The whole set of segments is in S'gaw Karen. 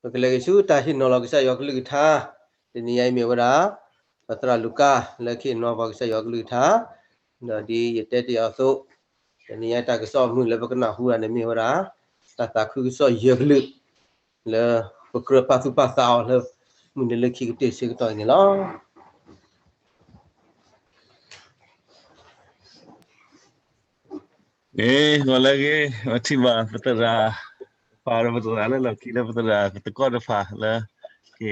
ပကလဲၤက့ၤဆူတၢ်ဟ့ၣ်နီၤလီၤကစၢ်ယွၤကလုၢ်ကထါ, တနံၤညါအံၤမ့ၢ်ဝဲဒၣ် ပသရၣ်လူၤကၣ်လၢကဟ့ၣ်နီၤပှၤကစၢ်ယွၤကလုၢ်ကထါ, ဒီးဒ်ယတဲတ့ၢ်အီၤအသိး, တနံၤညါတၢ်ကစီၣ်မုၢ်လၢပကနၢ်ဟူတၢ်န့ၣ်မ့ၢ်ဝဲဒၣ် တၢ်သးခုကစီၣ်ယဲၢ်ကလုာ် လၢပကြၢးပာ်သူၣ်ပာ်သးအီၤလၢ မုၢ်နံၤလၢခံကတၢၢ်ဆၢကတီၢ်အံၤန့ၣ်လီၤ. ဂီၤလၢအဂ့ၤ, ပထံၣ်ဘၣ်ပသရၣ်, ပာ်ဒီးပသရၣ်လၢလီၢ်ခံလၢပသရၣ်သကိးတဖၣ်လၢ က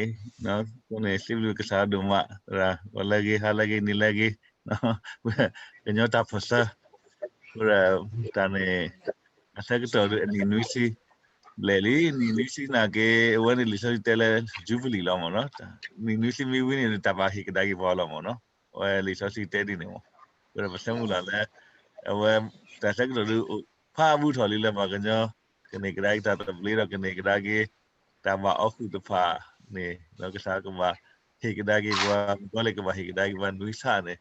န့ၣ် စံးဘျုးကစၢ်ဒိၣ်မး, သရၣ် ဂီၤလၢအဂ့ၤ, ဟါလၢအဂ့ၤ, နံၤလၢအဂ့ၤ, ကညီတၢ်ဖီၣ်ဆၢ, အဃိဒီးတၢ်န့ၣ် အဆၢကတီၢ်ဒီးအနံၣ်နွံဆံဘျဲၣ်လံ, နံၣ်နွံဆံနာ်က့ အဝဲန့ၣ်လံာ်စီဆှံတဲလၢ Jubilee လီၤမ့ၢ်နီၤ, နံၣ်နွံဆံမ့ၢ်ဝံၤန့ၣ် တၢ်ဘၣ်ဟ့ၣ်ကဒါက့ၤပှၤလီၤမ့ၢ်နီၤ, အဝဲလံာ်စီဆှံတဲဒ်န့ၣ်မ့ၢ်, အဃိဒီးပဆၢမုၢ်လၢ်လၢ အဝဲ တၢ်ဆၢကတီၢ်ဒီး ဖးဘူၣ်ထီၣ်လံလၢပှၤကညီ ကန့ၢ်ကဒါက့ၤတၢ်သဘျ့ဒီးကန့ၢ်ကဒါက့ၤ တၢ်ဘၣ်အီၣ်ဃုာ်တဖၣ်န့ၣ် ကစၢ်ကဘၣ်ဟ့ၣ်ကဒါက့ၤပှၤ, မုၣ်ကီၤလံၢ်ကဘၣ်ဟ့ၣ်ကဒါက့ၤပှၤနွံဆၣ်န့ၣ်,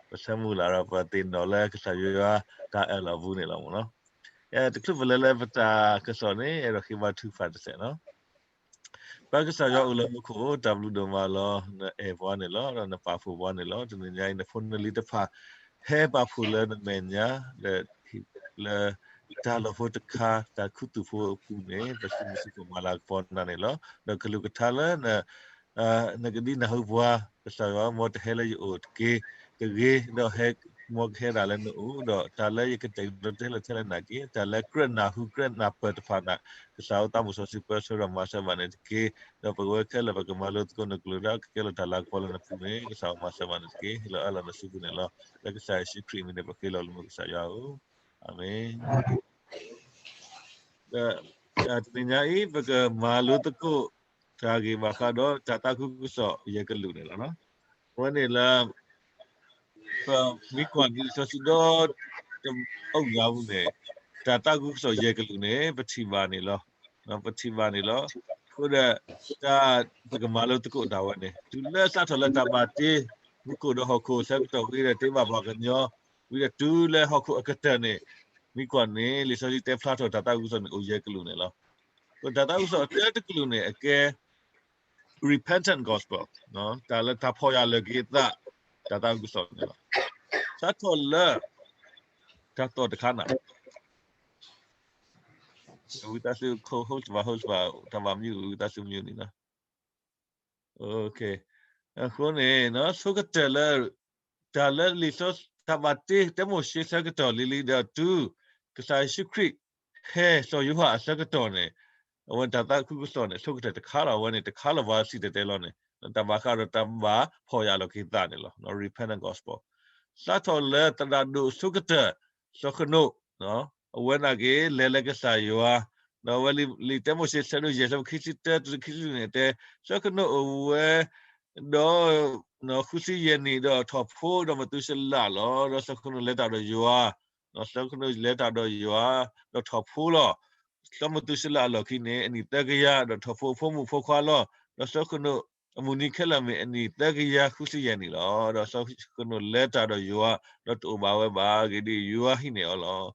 ပဆၢမုၢ်လၢ်ဒီးပသ့ၣ်နီၣ်လၢကစၢ်ယွၤတၢ်အၢၣ်လီၤအပူၤန့ၣ်လီၤမ့ၢ်နီၤ. တချုးပလဲၤလၢပတၢ်ကစီၣ်န့ၣ် အဲၣ်ဒိးဃ့ဘါထုကဖၣ်တစဲးနီၤ. ပၢ်ကစၢ်ယွၤအိၣ်လၢမူခိၣ်, တၢ်ဘျုးဒိၣ်မးလီၤ. နအဲၣ်ပှၤန့ၣ်လီၤ. ဒီးနပာ်ဖှိၣ်ပှၤန့ၣ်လီၤ. တနံၤညါအံၤ နဖိနလံၤတဖၣ် ဟဲပာ်ဖှိၣ်လၢနမဲာ်ညါ, ဒီးလၢတၢ်လီၢ်ဖိတခါ တၢ်ခူသူၣ်ဖိအပူၤန့ၣ် ပစံးဘျုးစံးဖှိၣ်မၤလၤကပီၤနၤန့ၣ်လီၤ. ဒီးကလုၢ်ကထါလၢ နကဒံနၢ်ဟူပှၤ, ကစၢ်ယွၤ မ်တဟဲလၢယအိၣ်တက့ၢ်တဂ့ၤ, ဒီးဟဲ မ်ကဟဲဒၣ်လၢနအိၣ်, ဒီးတၢ်လၢယကတဲာ်ကတီၤတဲလီၤထဲလၢနၤက့ၤ, တၢ်လၢကြၢးနၢ်ဟူကြၢးနၢ်ပၢၢ်တဖၣ်န့ၣ်, ကစၢ်အိၣ်သးမုၢ်စီဆှံပၢဆှၢဒီးမၤစၢၤဘၣ်န့ၣ်တက့ၢ်. ဒီးပဝဲခဲလၢာ်ပကမၤလိသကိးနကလုၢ်လၢကကဲလီၤတၢ်လၤကပီၤလၢနပူၤန့ၣ် ကစၢ်အိၣ်မၤစၢၤဘၣ်န့ၣ်တက့ၢ်. ဟ့ၣ်လီၤအၢၣ်လီၤနစုပူၤန့ၣ်လီၤ. လၢကစၢ်ယ့ၣ်ၡူးခရံာ်အမံၤန့ၣ် ပဃ့လီၤလၢမုၢ်ကစၢ်ယွၤဧၢ, အၤမ့ၣ်. ဒီးတနံၤညါအံၤ ပကမၤလိသကိး တၢ်ဂ့ၢ်ဘၣ်ဃးဒီးတၢ်သးခုကစီၣ်ယဲၢ်ကလုာ်န့ၣ်လီၤ. အဝဲန့ၣ်လၢ ပမ့ၢ်ကွၢ်လံာ်စီဆှံဒီ တအုၣ်ညါပူၤန့ၣ် တၢ်သးခုကစီၣ်ယဲၢ်ကလုာ်န့ၣ် ပထံၣ်ဘၣ်န့ၣ်လီၤ. ပထံၣ်ဘၣ်န့ၣ်လီၤ. အဃိဒီး တၢ်ပကမၤလိသကိးတၢ်ဝဲန့ၣ် တုၤလၢစးထီၣ်လၢတၢ်ဘၣ်တ့ မူခိၣ်ဒီးဟီၣ်ခိၣ်အဆၢကတီၢ်ဝံၤဒီး တ့ဘၣ်ပှၤကညီ ဝံၤဒီးတုၤလၢဟီၣ်ခိၣ်အကတၢၢ်န့ၣ် မ့ၢ်ကွၢ်န့ၣ် လံာ်စီဆှံတဲဖျါထီၣ်တၢ်သးခုကစီၣ်န့ၣ် အိၣ်ယဲၢ်ကလုာ်န့ၣ်လီၤ. ဒီးတၢ်သးခုကစီၣ်အတၢတကလုာ်န့ၣ် အကဲ repentant gospel, တၢ်လၢတၢ်ဖီၣ်ယၢ်လီၤက့ၤသး တၢ်သးခုကစီၣ်န့ၣ်လီၤ. စးထီၣ်လၢ တၢ်သီၣ်တခါနၤ, ဝံသးစူၤ host ဘၣ် host ဘၣ် တၢ်ဘၣ်မံ ဝံသးစူၤမံန့ၣ်လီၤ. အဃိန့ၣ် ဆိကတၢၢ်လၢ တၢ်လၢလံာ်စီ တၢ်ဘၣ်တ့ တဲမိၤၡ့ဆၢကတီၢ်လံၤလံၤဒီးတုၤ ကစၢ်ယ့ၣ်ၡူးခရံာ် ဟဲစီၤယိၤဟၣ်အဆၢကတီၢ်န့ၣ် အဝဲတၢ်သးခုကစီၣ်န့ၣ် ဆိကတၢၢ်တခါလီၤ. အဝဲန့ၣ်တခါလီၤ ပှၤစံၣ်တဲၤတဲလီၤန့ၣ် တၢ်ဘၣ်ဃးဒီးတၢ်ဘၣ်ဖီၣ်ယၢ်လီၤက့ၤသးန့ၣ်လီၤ. repentant gospel စးထီၣ်လၢသရၣ်ဒိၣ်အဆိကတၢၢ် စီၤဃနိး အဝဲနာ်က့ၤ လဲၤလၢကစၢ်ယွၤ, ဒီးအဝဲလံာ်တဲမိၤၡ့ဆၢဒိၣ်ယဲၢ် ဆၢဖိခံဆံတၢ တုၤခံဆံလွံၢ်န့ၣ်တဲ, စီၤဃနိးအဝဲ ဒီး ဃုဆံယဲၢ်နံၣ်ဒီးထီၣ်ဖိဒီးမသူၤၡလးလီၤ. ဒီးစီၤဃနိးလဲၤတၢ်ဒီးယွၤ, စီၤဃနိးလဲၤတၢ်ဒီးယွၤ ဒီးထီၣ်ဖိလီၤ. စီၤမသူၤၡလးအလီၢ်ခံန့ၣ် အနံၣ်သၢကယၤ ဒီးထီၣ်ဖိအဖိမုၣ်ဖိခွါလီၤ. ဒီးစီၤဃနိးအမုၢ်နံၤခဲလၢာ်မ့ၢ်အနံၣ်သၢကယၤဃုဆံယဲၢ်နံၣ်လီၤ. ဒီးစီၤဃနိးလဲၤတၢ်ဒီးယွၤ ဒီးတအိၣ်ဘၣ်ဝဲဘၣ် အဂ့ၢ်ဒ်အံၤ ယွၤဟံးန့ၢ်အီၤလီၤ.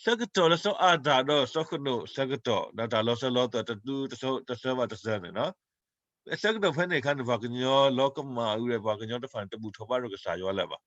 ဆၢကတီၢ်လၢစီၤအၤဒၣ်ဒီးစီၤဃနိးဆၢကတီၢ် ဒီးတၢ်လီၤစၢၤလီၤသွဲၣ်တဒုတဆၢဘၣ်တဆၢန့ၣ်လီၤ. ဆၢကတီၢ်ဖဲန့ၣ်အခါန့ၣ် ပှၤကညီလီၤကမၣ်ဝံၤဒီး ပှၤကညီတဖၣ်န့ၣ် တဘူၣ်ထီၣ်ဘါထီၣ်ကစၢ်ယွၤလၢၤဘၣ်.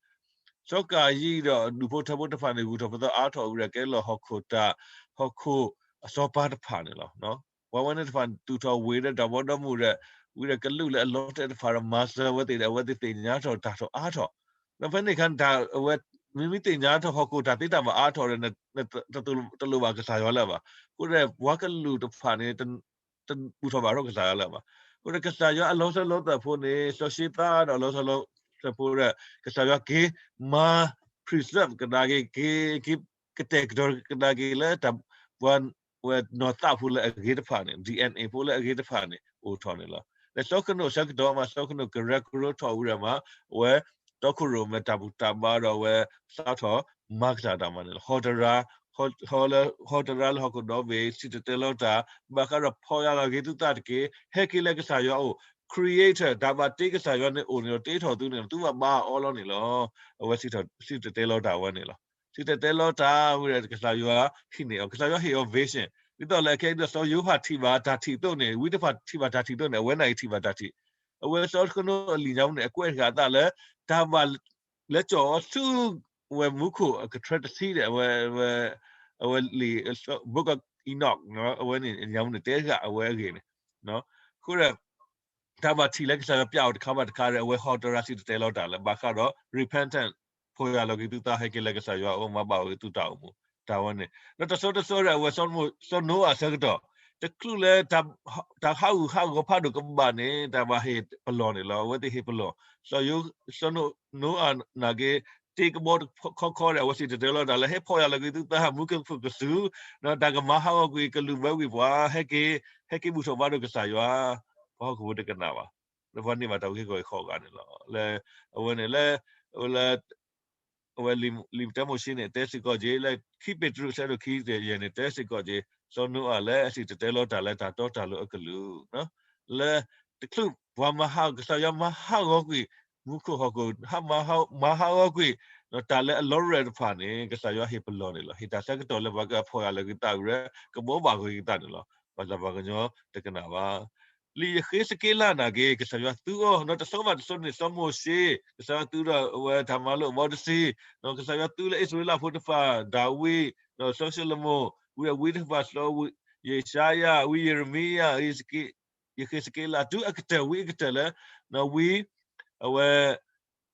စီၤကၤယံၣ်ဒီးဒူၣ်ဖိထၢဖိတဖၣ်န့ၣ် ဘူၣ်ထီၣ်ပသီအါထီၣ်ဝံၤဒီး ကဲလီၤဟီၣ်ခိၣ်တၢ် ဟီၣ်ခိၣ်အစီၤပၤတဖၣ်န့ၣ်လီၤ. ပှၤဝဲန့ၣ်တဖၣ်န့ၣ် သူၣ်ထီၣ်ဝဲဒီးတၢ်ဘီဒီမုၢ်ဒီး ဝံၤဒီးကလူးလၢအလီၤတဲာ်တဖၣ်ဒီးမၤစၢၤဝဲသ့ၣ်ဒီး အဝဲသ့ၣ်သ့ၣ်ညါထီၣ်တၢ်ထီၣ်အါထီၣ် ဒီးဖဲန့ၣ်အခါန့ၣ် တၢ်အဝဲ မ့မ့ၢ်သ့ၣ်ညါထီၣ်ဟီၣ်ခိၣ်တၢ်သ့တၢ်ဘၣ်အါထီၣ်ဒီး တလိၣ်ဘၣ်ကစၢ်ယွၤလၢၤဘၣ်. အဃိဒီးပှၤကလုာ်တဖၣ်န့ၣ် တဘူၣ်ထီၣ်ဘါထီၣ်ကစၢ်ယွၤလၢၤဘၣ်. အဃိဒီးကစၢ်ယွၤအလီၤစၢၤလီၤသွဲၣ်ဖိန့ၣ် စီၤၡ့သးဒီးအလီၤစၢၤလီၤသွဲၣ်ဖိဒီး ကစၢ်ယွၤက့ၤမၤ preserve ကဒါက့ၤ က့ၤ က့ၤ ကတဲာ်ကတီၤကဒါက့ၤလၢတၢ် ပှၤဝဲနီၢ်သးဖိလၢအဂ့ၤတဖၣ်န့ၣ် DNA ဖိလၢအဂ့ၤတဖၣ်န့ၣ် အိၣ်ထီၣ်န့ၣ်လီၤ. ဒီးစီၤဃနိးဆၢကတီၢ်မး စီၤဃနိးကရၢကရိထီၣ်ဝံၤဒီးမး အဝဲတီခိၣ်ရိၣ်မဲတၢ်ဘူၣ်တၢ်ဘါဒီးအဝဲစးထီၣ်မၤကစၢ်တၢ်မၤန့ၣ်လီၤ. ဟီၣ်တရါ ဟီၣ်တရါလၢဟီၣ်ခိၣ်ဒီဘ့ၣ် စံၣ်တဲၤတဲလီၤတၢ် ဘၣ်ဃးဒီးဖီၣ်ယၢ်လီၤက့ၤသုသးတက့ၢ်, ဟဲက့ၤလၢကစၢ်ယွၤအအိၣ်, Creator တၢ်ဘၣ်တ့ကစၢ်ယွၤန့ၣ်အိၣ်န့ၣ်လီၤ, တ့ထီၣ်သုန့ၣ်လီၤ, သုဘၣ်ဘါအီၤလီၤန့ၣ်လီၤ. အဝဲစံၣ်တဲၤတဲလီၤတၢ်ဝဲန့ၣ်လီၤ. စံၣ်တဲၤတဲလီၤတၢ်ဝံၤဒီးကစၢ်ယွၤဟံးန့ၢ်အီၤ, ကစၢ်ယွၤဟ့ၣ်အီၤ vision, vision ဒ်သိးလၢအခဲအံၤဒ်သိးစီၤယိၤဟၣ်ထံၣ်ဘၣ်တၢ်ထံၣ်အသိးန့ၣ် ဝံတဖၣ်ထံၣ်ဘၣ်တၢ်ထံၣ်အသိးန့ၣ် အဝဲန့ၣ်အံၤထံၣ်ဘၣ်တၢ်ထံၣ်, အဝဲစီၤခနိအလံာ်ညါပူၤန့ၣ် အကွဲးတဂၤအသးလၢ တၢ်ဘၣ် လဲၤကၠီၣ်အီၤဆူဝဲမူခိၣ်အကထၢတဆံဒီး အဝဲ အဝဲလံာ် Book of Enoch အဝဲန့ၣ်ညါပူၤန့ၣ် တဲတဂၤအဝဲအဂ့ၢ်န့ၣ်, အဃိဒီး တၢ်ဘၣ်ထံၣ်လၢကစၢ်ယွၤပျဲအီၤတခါဘၣ်တခါဒီး အဝဲဟီတရါစံၣ်တဲၤတဲလီၤတၢ်လၢ ဘၣ်ဃးဒီး repentance ဖှီၣ်ယာ်လီၤက့ၤသုသး ဟဲက့ၤလၢကစၢ်ယွၤအအိၣ် မၤဘၣ်အီၤသုတၢ်အိၣ်မူ တၢ်ဝဲန့ၣ်, ဒီးတစိၤတစိၤဒီး အဝဲ စီၤနိအၤအဆၢကတီၢ် တချုးလၢ တၢ်ဟးဂူာ်ဟးဂီၤဖးဒိၣ်ကဘၣ်န့ၣ် တၢ်ဘၣ်ဟ့ၣ်ပလီၢ်န့ၣ်လီၤ. အဝဲသ့ၣ်ဟ့ၣ်ပလီၢ်, စီၤနိအၤနာ်က့ တ့ကဘီခီခီဒီး အဝဲစံၣ်တဲၤတဲလီၤတၢ်လၢ ဟဲဖှီၣ်ယာ်လီၤက့ၤသုသး မူခိၣ်ကစူၢ်, ဒီးတၢ်ကမၤဟးဂီၤကွံာ် ကလုၢ်ဘၢကွံာ်ပှၤ ဟဲက့ၤ ဟဲက့ၤဘူၣ်ထီၣ်ဘါဒိၣ်ကစၢ်ယွၤ, ပှၤဟီၣ်ခိၣ်ဖိတကနၣ်ဘၣ်. လၢပှၤန့ၢ်ဘၣ်တၢ်အုၣ်က့ၤခီၣ်က့ၤအဂၤန့ၣ်လီၤ. လၢ အဝဲန့ၣ်လၢ လၢ အဝဲလံာ်တဲမိၤၡ့န့ၣ် တဲစ့ၢ်ကီးက့ၤ လၢခံပ့းတရူးအဆၢဒိၣ်ခံယဲၢ်န့ၣ် တဲစ့ၢ်ကီးက့ၤ စီၤနိအၤလၢအစံၣ်တဲၤတဲလီၤတၢ်လၢတၢ်တီတၢ်လိၤအကလုၢ် လၢ တချုးပှၤမၤဟး ကစၢ်ယွၤမၤဟးဂီၤကွံာ် မူခိၣ်ဟီၣ်ခိၣ် မၤဟးဂီၤကွံာ် တၢ်လၢအလီၤရဲၣ်တဖၣ်န့ၣ် ကစၢ်ယွၤဟ့ၣ်ပလီၢ်န့ၣ်လီၤ. ဟ့ၣ်တၢ်ဆၢကတီၢ်လၢပှၤကဖှီၣ်ယာ်လီၤက့ၤသးဝံၤဒီး ကဘီဘၣ်ဂီၤက့ၤသးန့ၣ်လီၤ. ဘၣ်ဆၣ်ပှၤကညီတကနၣ်ဘၣ်. လံာ်ယဃ့းစက့လးနာ်က့ ကစၢ်ယွၤသူအီၤ ဒီးတစိၤဘၣ်တစိၤန့ၣ် စီၤမိၤၡ့ ကစၢ်ယွၤသူဒီးအဝဲတၢ်မၤလိာ်အဘီတဆံ ကစၢ်ယွၤသူလၢအံၣ်စရ့လးဖိတဖၣ် ဒၤဝံး ဒီးစီၤၡလိၤမိၣ် ဝံအဝံတဖၣ် စီၤယၡါယၤ ဝံယံးရမံယၤ ယဃ့းစက့လး တုၤအကတၢၢ်ဝံအကတၢၢ်လၢ ဝံ အဝဲ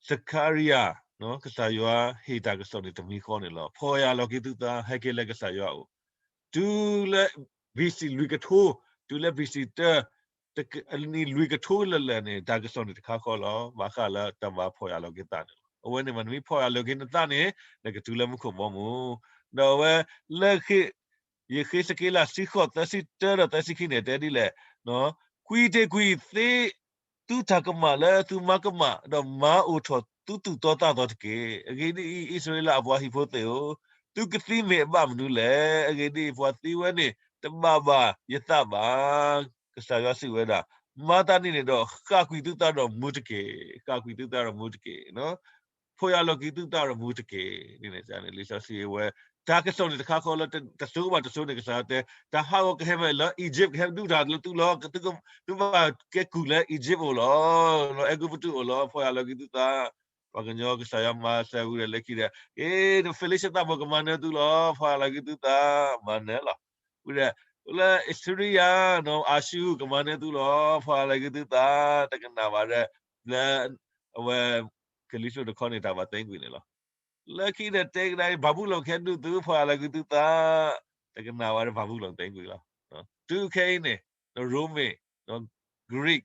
စကၤရံယၤ ကစၢ်ယွၤဟ့ၣ်တၢ်ကစီၣ်န့ၣ်တမံၤဃီန့ၣ်လီၤ. ဖှီၣ်ယာ်လီၤက့ၤသုသး ဟဲက့ၤလၢကစၢ်ယွၤအအိၣ် တုၤလၢ ဘီၣ်စံၣ် လွံၢ်ကထိ တုၤလၢ ဘီၣ်စံၣ် တၢ နံၣ်လွံၢ်ကထိလၢာ်လၢာ်န့ၣ် တၢ်ကစီၣ်န့ၣ်တခါဃီလီၤ. ဘၣ်ဃးလၢတၢ်ဘၣ်ဖှီၣ်ယာ်လီၤက့ၤသးန့ၣ်လီၤ. အဝဲန့ၣ်မ့ၢ်နမ့ၢ်ဖှီၣ်ယာ်လီၤက့ၤနသးန့ၣ် နကတုၤလၢမူခိၣ်ဘီမုၢ် ဒီးအဝဲ လၢ ယဃ့းစက့လး ဆံဃိး သၢဆံတၢဒီးသၢဆံခံန့ၣ် တဲဒ်လဲၣ်, ကွံာ်တ့ၢ်ကွံာ်သ့ သုတၢ်ကမၣ်လၢသုမၤကမၣ် ဒီးမၤအိၣ်ထီၣ်သုသူၣ်တီသးသီတက့ၢ်. အဂ့ၢ်ဒ်အံၤ, အံၣ်စရ့လးအပှၤဟံၣ်ဖိသ့ၣ်ဧၢ, သုကသံမ့ၢ်အဘၣ်မနုၤလဲၣ်. အဂ့ၢ်ဒ်အံၤ, ပှၤသံဝဲန့ၣ် တဘၣ်ဘၣ်ယသးဘၣ်. ကစၢ်ယွၤစံးဝဲဒၣ်, မၤသးဒ်န့ၣ်ဒီး ဃၣ်ကွံာ်သုသးဒီးမူတက့ၢ်. ဃၣ်ကွံာ်သုသးဒီးမူတက့ၢ်. ဖှီၣ်ယာ်လီၤက့ၤသုသးဒီးမူတက့ၢ်. ဒ်န့ၣ် လံာ်စီဆှံဝဲ တၢ်ကစီၣ်န့ၣ်တခါဃီလၢတစိၤဘၣ်တစိၤန့ၣ် ကစၢ်ယွၤတဲ တၢ်ဟးဂီၤကဟဲမးလၢ Egypt ကဟဲဒုးတၢ်လၢသုလီၤ. သုဘၣ်ကဲကုၢ်လၢ Egypt အိၣ်လီၤ, လၢအဲၤကူပတူးအိၣ်လီၤ. ဖှီၣ်ယာ်လီၤက့ၤသုသး. ပှၤကညီကစၢ်ယွၤမၤစၢၤဝံၤဒီးလၢခံဒီး က့ Philistine သးဘိကမၤနၢၤသုလီၤ. ဖှီၣ်ယာ်လီၤက့ၤသုသး. မၤနၢၤလီၤ. ဝံၤဒီး လၢ Assyria အၤၡူၣ်ကမၤနၢၤသုလီၤ. ဖှီၣ်ယာ်လီၤက့ၤသုသး. တကနၣ်ဘၣ်ဒီး လၢ အဝဲ ကလံၤစိးတခီန့ၣ် တၢ်ဘၣ်သ့ကွံာ်န့ၣ်လီၤ. လၢခံဒီးတဲကဒါအံၤ ဘၤဘူလိၣ်ကဟဲဒုးသု, ဖှီၣ်ယာ်လီၤက့ၤသုသး. တကနၣ်ဘၣ်ဒီးဘၤဘူလိၣ်သ့ကွံာ်လီၤ. တုၤခဲအံၤန့ၣ် ရိမ့ၤ Greek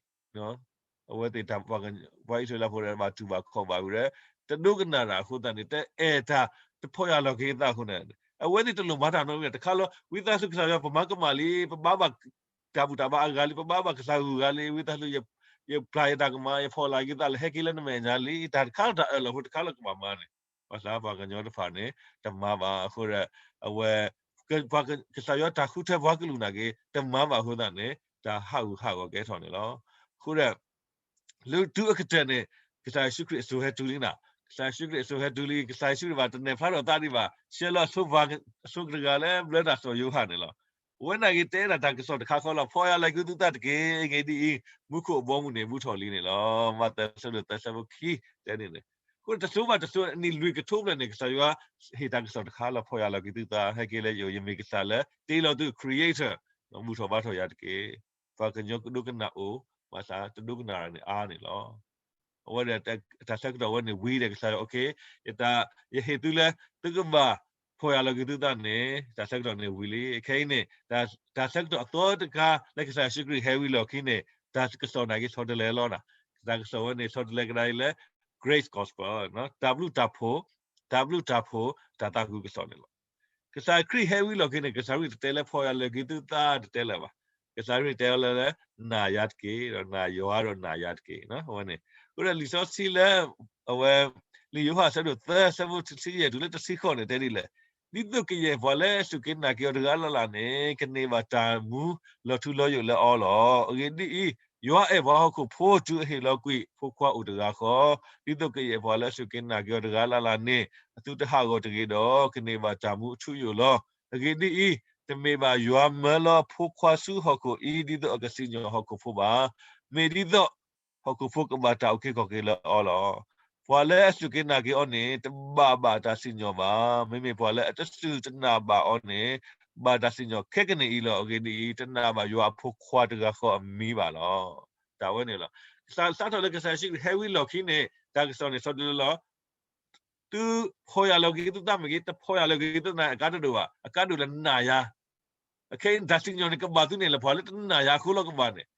အဝဲသ့ၣ် ပှၤအံၣ်စရ့လးဖိဒီးဘၣ်တူၢ်ဘၣ်ခီၣ်ဘၣ်ဝံၤဒီး တဒိကနၣ်တၢ်အဃိသတးန့ၣ် တအဲၣ်တၢ် တဖှီၣ်ယာ်လီၤက့ၤသးအဃိန့ၣ် အဝဲသ့ၣ်တလိၣ်မၤတၢ်နီတမံၤ တခါလီၤ. ဝံသးစူၤကစၢ်ယွၤ ပမၤကမၣ်လံ, ပဘါဘၣ်တၢ်ဘူၣ်တၢ်ဘါအဂၤလံ, ပဘါဘၣ်ကစၢ်ဂုၤဂၤလံ, ဝံသးစူၤ ယပျၢ်ယတၢ်ကမၣ် ယဖှီၣ်ယာ်လီၤက့ၤသးလၢဟဲက့ၤလၢနမဲာ်ညါလံ. တၢ်တခါလၢတၢ်အၢၣ်လီၤဖိတခါလၢကဘၣ်မၤန့ၣ် ဘၣ်ဆၣ်ပှၤကညီတဖၣ်န့ၣ် တမၤဘၣ်အဃိဒီး အဝဲ ကစၢ်ယွၤတၢ်ဃုထၢပှၤကလုာ်နာ်က့ တမၤဘၣ်အဃိသတးန့ၣ် တၢ်ဟးဂူာ်ဟးဂီၤကဲထီၣ်န့ၣ်လီၤ. အဃိဒီး လၢတုၤအကတၢၢ်န့ၣ် ကစၢ်ယ့ၣ်ၡူးခရံာ်အစိၤဟဲတုၤလံနၤ, ကစၢ်ယ့ၣ်ၡူးခရံာ်အစိၤဟဲတုၤလံ, ကစၢ်ယ့ၣ်ၡူးခရံာ်ဘၣ်တနဲၣ်ဖျါထီၣ်သးဒံးဘၣ်, ဆှၢလီၤအစိကတၢၢ်တဂၤလၢဘျၢတၢ်စီၤယိၤဟၣ်န့ၣ်လီၤ. အဝဲနာ်က့တဲဒၣ်တၢ်ကစီၣ်တခါဃီလီၤ. ဖှီၣ်ယာ်လီၤက့ၤသုသးတက့ၢ်. အဂ့ၢ်ဒ်အံၤ, မူခိၣ်အဘီအမုၢ်န့ၣ် ဘူးထီၣ်လံန့ၣ်လီၤ. မးသဲအဆၢဒိၣ်သၢဆၢဖိခံ တဲန့ၣ်န့ၣ်, အဃိတစိၤဘၣ်တစိၤ နံၣ်လွံၢ်ကထိဖျၢၣ်န့ၣ် ကစၢ်ယွၤဟ့ၣ်တၢ်ကစီၣ်တခါလီၤ. ဖှီၣ်ယာ်လီၤက့ၤသုသး, ဟဲက့ၤလၢယအိၣ်, ယမ့ၢ်ကစၢ်လၢတ့လီၤသု creator, ဘူးထီၣ်ဘါထီၣ်ယၤတက့ၢ်. ပှၤကညီကဒိကနၣ်အိၣ်, ဘၣ်ဆၣ်တဒိကနၣ်န့ၣ်အါန့ၣ်လီၤ. အဝဲဒီးတၢ်ဆၢကတီၢ်ဝဲန့ၣ်ဝံၤဒီး ကစၢ်ယွၤ okay, ယဟ့ၣ်သုလၢ သုကဘၣ်ဖှီၣ်ယာ်လီၤက့ၤသုသးန့ၣ် တၢ်ဆၢကတီၢ်န့ၣ်ဝံၤလံ. ခဲအံၤန့ၣ် တၢ်ဆၢကတီၢ်အသီတခါလၢကစၢ်ယ့ၣ်ၡူးခရံာ်ဟဲဝံၤလီၢ်ခံန့ၣ် တၢ်ကစီၣ်နာ်က့ ဆီတလဲလီၤနၤ. တၢ်ကစီၣ်ဝဲန့ၣ် ဆီတလဲကဒါအံၤလၢ grace gospel, တၢ်ဘျုးတၢ်ဖှိၣ်, တၢ်ဘျုးတၢ်ဖှိၣ် တၢ်သးခုကစီၣ်န့ၣ်လီၤ. ကစၢ်ခရံာ်ဟဲဝံၤလီၢ်ခံန့ၣ် ကစၢ်ခရံာ်တတဲလၢဖှီၣ်ယာ်လီၤက့ၤသုသး တတဲလၢၤဘၣ်. ကစၢ်ခရံာ်တဲလၢ နာ်ယၤတက့ၢ်, ဒီးနာ်ယွၤဒီးနာ်ယၤတက့ၢ်. အဝဲန့ၣ် အဃိဒီးလံာ်စီဆှံလၢ အဝဲ လံာ်ယိၤဟၣ်အဆၢဒိၣ်သၢ ဆၢဖိတဆံယဲၢ်တုၤလၢတဆံဃိးန့ၣ် တဲဒ်လဲၣ်, ဒ်သိးကယဲၢ်ပှၤလၢအစူၢ်က့ၤနာ်က့ၤအီၤတဂၤလၢ်လၢ်န့ၣ် ကန့ၢ်ဘၣ်တၢ်မူလီၤထူလီၤယိာ်လၢအီၤလီၤ. အဂ့ၢ်ဒ်အံၤ, ယွၤအဲၣ်ပှၤဟီၣ်ခိၣ်ဖိတုၤအဟ့ၣ်လီၤကွံာ်ဖိခွါအိၣ်တဂၤဃီ, ဒ်သိးကယဲၢ်ပှၤလၢအစူၢ်က့ၤနာ်က့ၤအီၤတဂၤလၢ်လၢ်န့ၣ် အသုတဟးဂီၤတဂ့ၤဒီး ကန့ၢ်ဘၣ်တၢ်မူအထူအယိာ်လီၤ. အဂ့ၢ်ဒ်အံၤ, တမ့ၢ်ဘၣ်ယွၤမၢလီၤအဖိခွါဆူဟီၣ်ခိၣ်အံၤ ဒ်သိးအကစံၣ်ညီၣ်ဟီၣ်ခိၣ်ဖိဘၣ်. မ့ၢ်ဒ်သိး ဟီၣ်ခိၣ်ဖိကဘၣ်တၢ်အုၣ်က့ၤခီၣ်က့ၤလၢအီၤလီၤ. ပှၤလၢအစူၢ်က့ၤနာ်က့ၤအီၤန့ၣ် တဘၣ်ဘၣ်တၢ်စံၣ်ညီၣ်ဘၣ်. မ့မ့ၢ်ပှၤလၢအတစူၢ်တနာ်ဘၣ်အီၤန့ၣ် ဘၣ်တၢ်စံၣ်ညီၣ်ခဲကနံၣ်အံၤလီၤ. အဂ့ၢ်ဒ်အံၤ, တနာ်ဘၣ်ယွၤအဖိခွါတဂၤဃီအမံၤဘၣ်လီၤ. တၢ်ဝဲန့ၣ်လီၤ. ကစၢ်စးထီၣ်လၢကစၢ်ယ့ၣ်ၡူးခရံာ်ဟဲဝံလီၢ်ခံန့ၣ် တၢ်ကစီၣ်န့ၣ် ဆီတလဲလီၤ. သုဖီၣ်ယာ်လီၤက့ၤသုသးမ့ၢ်ဂ့ၤ, တဖီၣ်ယာ်လီၤက့ၤသုသးန့ၣ် အကါတဒိၣ်ဘၣ်. အကါဒိၣ်လၢနာ်ယၤ. အခဲအံၤတၢ်စံၣ်ညီၣ်န့ၣ် ကဘၣ်သုန့ၣ်လၢပှၤလၢတနာ်ယၤအဃိလီၤကဘၣ်န့ၣ်.